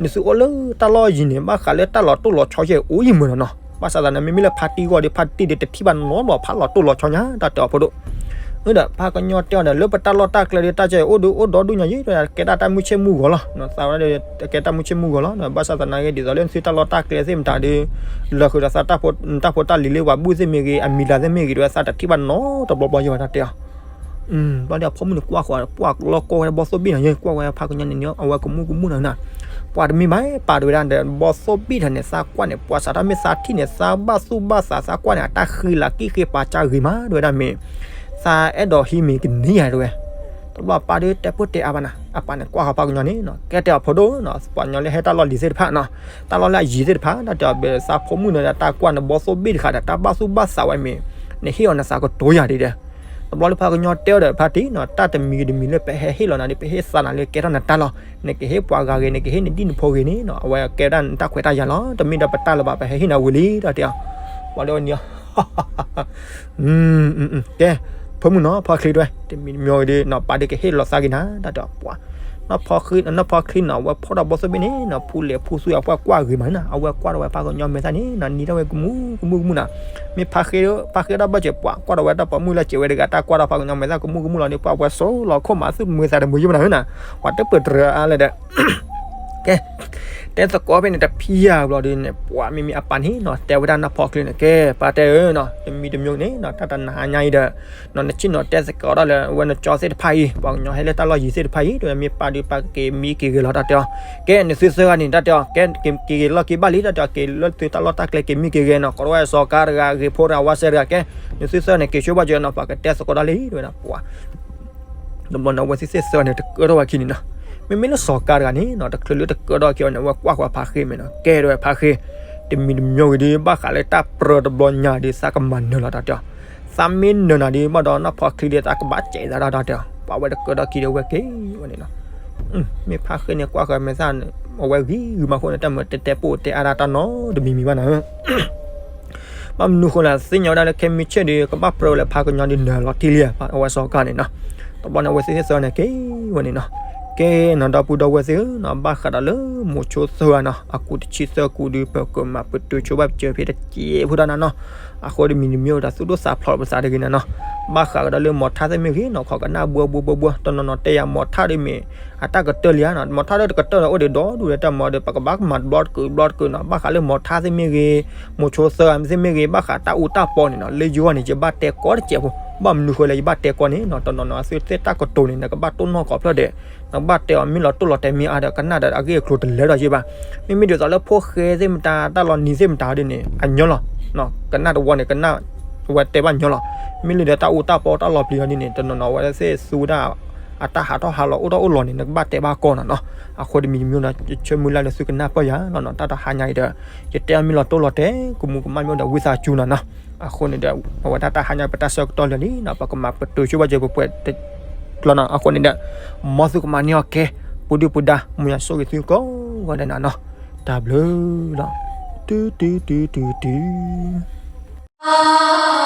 နသုအိၣ်လၢတၢ်လီၢ်ယံၤန့ၣ် ဘၣ်ဃးလၢတၢ်လီၤတိၢ်လီၤဆီယဲၢ်အိၣ်ယံၤမုာ်နီၤနီၤ ဘၣ်ဆၣ်သနာ် မ့မ့ၢ်လၢဖါတံၢ်ဂီၢ်ဒီး ဖါတံၢ်ဒီးတထံၣ်ဘၣ်နီတဘျီဖးလီၤတိၢ်လီၤဆီညါ တၢ်တဲအီၤဖိဒိၣ် ဒီးဖါကညီတဲအီၤဒီး လၢပတၢ်လီၢ်တၢ်ကျဲဒီး တၢ်ကဲအိၣ်ဒီးအိၣ်ဒီဒူၣ်ညါယံၤ ကဲဒၣ်တၢ်မုၢ်ဆ့ၣ်မုၢ်ဂီၤလီၤ သးဝဲဒၣ်ကဲတၢ်မုၢ်ဆ့ၣ်မုၢ်ဂီၤလီၤ ဘၣ်ဆၣ်သနာ်က့ ဒ်သိးလၢနသုတၢ်လီၢ်တၢ်ကျဲသ့ၣ်မတၤဒီး လၢဃုာ်ဒီးသးတၢ်ဖိတၢ်လံၤလၢပှၤဘူၣ်သ့ၣ်မ့ၢ်ဂ့ၤ အမံၤလၤသ့ၣ်မ့ၢ်ဂ့ၤ တဲဝဲသးတထံၣ်ဘၣ်နီတဘျီဘျီယဲၢ်ဘၣ် တၢ်တဲအီၤ ဘျီဒီးအဖိမုၣ်န့ၣ် ကွၢ်ဃီၤ ပှၤလီၤကီဝဲဘီသိၣ်ဘ့ၣ်နီၤ ယဲၢ်ကွၢ်ဝဲဖါကညီန့ၣ်န့ၣ် အဝဲကမူၣ်ကမူၣ်နီၤနီၤ ပှၤတမ့ၢ်ဘၣ် ပာ်တဲဝဲဒၣ်ဒီး ဘီသိၣ်ဘ့ၣ်ထီၣ်န့ၣ် သးကွၢ်န့ၣ် ပှၤစးထီၣ်မ့ၢ်သးထံၣ်န့ၣ် သးဘၣ်သူၣ်ဘၣ်သး သးကွၢ်န့ၣ် အတၢ်ဃံလၤကံၣ်ဃ့ပာ်ကၢ်ဂ့ၤမး တဲဝဲဒၣ်မ့ၢ် သးအဲၣ်ဒိးဟံးမ့ၤကနံၤယၤတဲဝဲ တဘျီပၢ်ဒီးတဲပၢၢ်တဲအါဘၣ်နၤ အပၢ်န့ၣ်ကွၢ်ဃီၤဖါကညီန့ၣ်နီၤ ကဲတဲအီၤဖိဒိၣ်နီၤ ပှၤကညီလၢဟဲတၢ်လီၢ်လံၤသ့ၣ်တဖၣ်နီၤ တၢ်လီၢ်လၢအယံၤသ့ၣ်တဖၣ် တၢ်တဲအီၤ ဘၣ်သးဖိမုၣ်န့ၣ်ဒီး တၢ်ကွၢ်န့ၣ် ဘီသိၣ်ဘ့ၣ်တခါဒီး တၢ်ဘၣ်သူၣ်ဘၣ်သးဝဲမ့ၢ် နဟ့ၣ်အီၤနသးကတိၤယၤဒ်ဒီး တဘျီလၢဖါကညီတဲအီၤဒီး ဖါတံၢ်နီၤ တၢ်တမံၤတမံၤလၢပဟဲဟ့ၣ်လီၤနၤဒီး ပဟ့ၣ်သးနၤလၢကဲထီၣ်နတၢ်လီၢ် နကဟ့ၣ်ပှၤဂၤဂ့ၤ နကဟ့ၣ်နဒံၣ်နဖိဂ့ၤန့ၣ်နီၤ အဝဲကဲဒၣ်နတၢ်ခွဲးတၢ်ယာ်လီၤ တမ့ၢ်ဒီးပတၢ်လၢၤဘၣ် ပဟဲဟ့ၣ်နၤဝံၤလံ တၢ်တဲအီၤ ပှၤဒီးန့ၣ် ကဲ ဖိမုၣ်နီၤ ဖီချ့တဲဝဲ တမံၤတမံၤဂ့ၤဒီးနီၤ ပၢ်ဒီးကဟ့ၣ်လီၤသးက့ၤနၤ တၢ်တဲအီၤပှၤ နီၢ်ဖီချ့နီၤ အဝဲဖီၣ်ထီၣ်ဘီသိၣ်ဘ့ၣ်န့ၣ်နီၤ ဖူလဲၤဖူဆူအပှၢ်ကွၢ်ဂ့ၤမးန့ၣ်နီၤ အဝဲကွၢ်ဒီးဝဲဖါကညီမဲာ်သၣ်န့ၣ်နီၤ နံၤထီၣ်ဝဲကမူၣ်ကမူၣ်ကမူၣ်နီၤ မ့ၢ်ဖါဃ့ ဖါဃ့တၢ်ဘၢၣ်စၢၤပှၤ ကွၢ်ဒီးဝဲတၢ်ပိာ်မုၣ်လၢစဲးဝဲတဂၤ တၢ်ကွၢ်ဒီးဖါကညီမဲာ်သၣ်ကမူၣ်ကမူၣ်လီၤန့ၣ် ပှၤဝဲစိလီၤခိၣ်မး သူၣ်တမုာ်သးတမုာ်ယံၣ်မးနၤနီၤ ပှၤတပၢၢ်တရၢအါလဲၣ်ဒီး ကဲ တဲသကိးဖဲန့ၣ် တဖံးယၤဘျီဒုန့ၣ် ပှၤမ့မ့ၢ်အပၢ်န့ၣ်နီၤ တဲဝဲဒၣ်နီၢ်ဖီချ့န့ၣ် ကဲ ပၢ်တဲဧၢနီၤ တမံၤတမံၤန့ၣ်နီၤ တၢ်တနၤညါအံၤဒီး နီၤ နဆ့ၣ်နီၤတဲသကိးဒၣ်လၢ အဝဲနကၠီသ့ၣ်တဖၣ်အံၤ ပှၤကညီဟဲလၢတၢ်လီၢ်ယံၤသ့ၣ်တဖၣ်အံၤ တဲဝဲမ့ၢ်ပၢ်ဒုးပၢ်ကက့ၤမံက့ၤဂ့ၤလီၤ တၢ်တဲအီၤ ကဲ နသုသၢဂၤန့ၣ် တၢ်တဲအီၤ ကဲ က့ၤလီၢ်က့ၤဘၣ်လံ တၢ်တဲအီၤ က့ၤလၢသုတၢ်လီၢ်တၢ်ကျဲက့ၤမံက့ၤဂ့ၤနီၤ ကီးဝဲစီၤကါတဂၤ ဂ့ၤဖိတဂၤ ဝါစဲတဂၤ ကဲ နသုသၢဂၤန့ၣ် က့ၤဆိဘၣ်ကၠီနီၤ ပှၤကတဲသကိးဒၣ်လံ တဲဝဲဒၣ်ပှၤ တဘျီန့ၣ် အဝဲသ့ၣ်သၢဂၤန့ၣ် တကၢထီၣ်ဝဲခံန့ၣ်နီၤ. မ့မ့ၢ်လၢစီၤကါတဂၤန့ၣ်နီၤ တချုးလၢတကၢထီၣ်ခံအီၤန့ၣ် အဝဲကွၢ်ဃီၤဖါဃ့မဲာ်နီၤ ကဲဒၣ်ဝဲဖါဃ့ တမံၤတမံၤဂ့ၤဒီး ဘၣ်ဃးလၢတၢ်ပြၢတဘျီညါဒီး သးကမၤနၢၤလီၤတၢ်တဲအီၤ. သးမ့ၢ်နၢၤနၤဒီး ဘၣ်ဒီးနီၢ်ဖီချ့ဒီး သးကဘၣ်စဲးသးဒၣ်တၢ်တဲအီၤ. ပှၤဝဲတကၢထီၣ်ခံဒီး အဝဲက့ၤဝဲန့ၣ်နီၤ. မ့ၢ်ဖါဃ့န့ၣ် ကွၢ်ဃီၤမဲာ်သၣ် အဝဲဂံၢ်ဂုာ်မးအဃိန့ၣ် တၢ်မၤတဲတဲပိၢ်တဲအါဒၣ်တၢ်နီတမံၤမံၤဘၣ်နီၤ. ဘၣ်မနုၤဃိလဲၣ် သ့ၣ်ညါဝဲဒၣ်လၢခဲမုၢ်ဆ့ၣ်ဒီး ကဘၣ်ပြၢဝဲလၢဖါကညီဒီးနၢၤလီၤတံၢ်လံဧါ အဝဲစီၤကါန့ၣ်နီၤ. တဘျီန့ၣ် အဝဲသ့ၣ်သၢဂၤန့ၣ်က့ၤဝဲန့ၣ်နီၤ. ကဲနီၤ ဒီပုၢ်ဒီဝဲၢ်သ့ၣ်ဧၢနီၤ ဘၣ်ဃးဒီးလၢမိၤဆိသၢဂၤနီၤ အကူတဆံသၢကူဒီး ပကမၤပတုာ်ဆိဘၣ်ပစၢၤဖဲတစဲးဖိတၢ်နၤနီၤ. အဃိတမံၤတမံၤဒီး သူၣ်ဒိၣ်သးဖျိးပသးတဂ့ၤန့ၣ်နီၤ. ဘၣ်ဃးကဒီးလၢမီၤထါသ့ၣ်မ့ၢ်ဂ့ၤနီၤ ခီကနၣ်ဘှီဘှီဘှီဘှီ တနီၤနီၤတဲယၤမီၤထါဒီးမ့ၢ် အတၢ်ကတၢၢ်လံဧါနီၤ မီၤထါဒီးတကတၢၢ်ဒီးအိၣ်ဒံးဒီဒူၣ်ဒီးတၢ်မီၤဒီး ပကဘၣ်ကမၤတဘျီတကုာ်ဘျီတကုာ်နီၤ ဘၣ်ဃးလၢမီၤထါသ့ၣ်မ့ၢ်ဂ့ၤ မိၤဆိသၢဂၤသ့ၣ်မ့ၢ်ဂ့ၤ ဘၣ်ဃးတၢ်အူတၢ်ပီန့ၣ်နီၤ လၢယဂီၢ်န့ၣ် ယဘၣ်တဲကိးတစဲးဖိ ဘၣ်မနုၤဃိလဲၣ် ယဘၣ်တဲကိးန့ၣ်နီၤ တနီၤနီၤအသုသ့ၣ်တၢ်ကတိၤန့ၣ် နကဘၣ်တိၢ်နီၣ်ကိးဖျၢၣ်ဒီး နကဘၣ်တဲအီၤမ့ၢ်လီၤတိၢ်လီၤတဲာ်မ့ၢ်အါဒီး ကနၣ်ဒီးအဂ့ၢ်အကျိၤတလၢထီၣ်က့ဘၣ်. မ့မ့ၢ်ဒ်သိးလၢဖိၣ်ဃဲသ့ၣ်မတၤ တၢ်လီၤနံၤသ့ၣ်မတၤဒ်န့ၣ် အညီလီၤ ကနၣ်တဝီန့ၣ် ကနၣ်ဝဲတဲဘၣ်ညီလီၤ. မ့ၢ်လၢဒီးတၢ်အူတၢ်ပီတၢ်လီၤပျံၤအီၤဒ်န့ၣ် တနီၤနီၤဝဲသ့ၣ်သူဝဲဒၣ် အတၢ်ဟးထီၣ်ဟးလီၤအိၣ်ထီၣ်အိၣ်လီၤန့ၣ် နကဘၣ်တဲဘၣ်ကိးနီၤနီၤ. အဃိတမံၤတမံၤနီၤ ယဆၢမုၢ်လၢ်လၢသုကနၢ်ပၢၢ်ယၤလီၤနီၤ တၢ်တဟါညါအံၤဒီး ယတဲအီၤမ့ၢ်လီၤတိၢ်လီၤတဲာ်ကမူးကမၣ်မ့ၢ်အိၣ်ဒီးဝံသးစူၤနီၤနီၤ. အဃိန့ၣ်ဒီး အဝဲဒၣ်တၢ်ဟါညါပတၢ်ဆၢကတီၢ်လၢာ်လံနီၤ ပကမၤပတုာ်ဆိဘၣ်စၢၤပှဲၤပှဲၤတကျီနီၤ. အဃိန့ၣ်ဒီး မ်သုကမၤန့ၢ်အီၤကဲ ပူၤဒုၣ်ပူၤဒါ မုၢ်ယၤဆိၣ်ဂ့ၤသုကိးဂၤဒဲးနီၤနီၤ. တၢ်ဘျုးလီၤ. တုၤတုၤတုၤတုၤတုၤ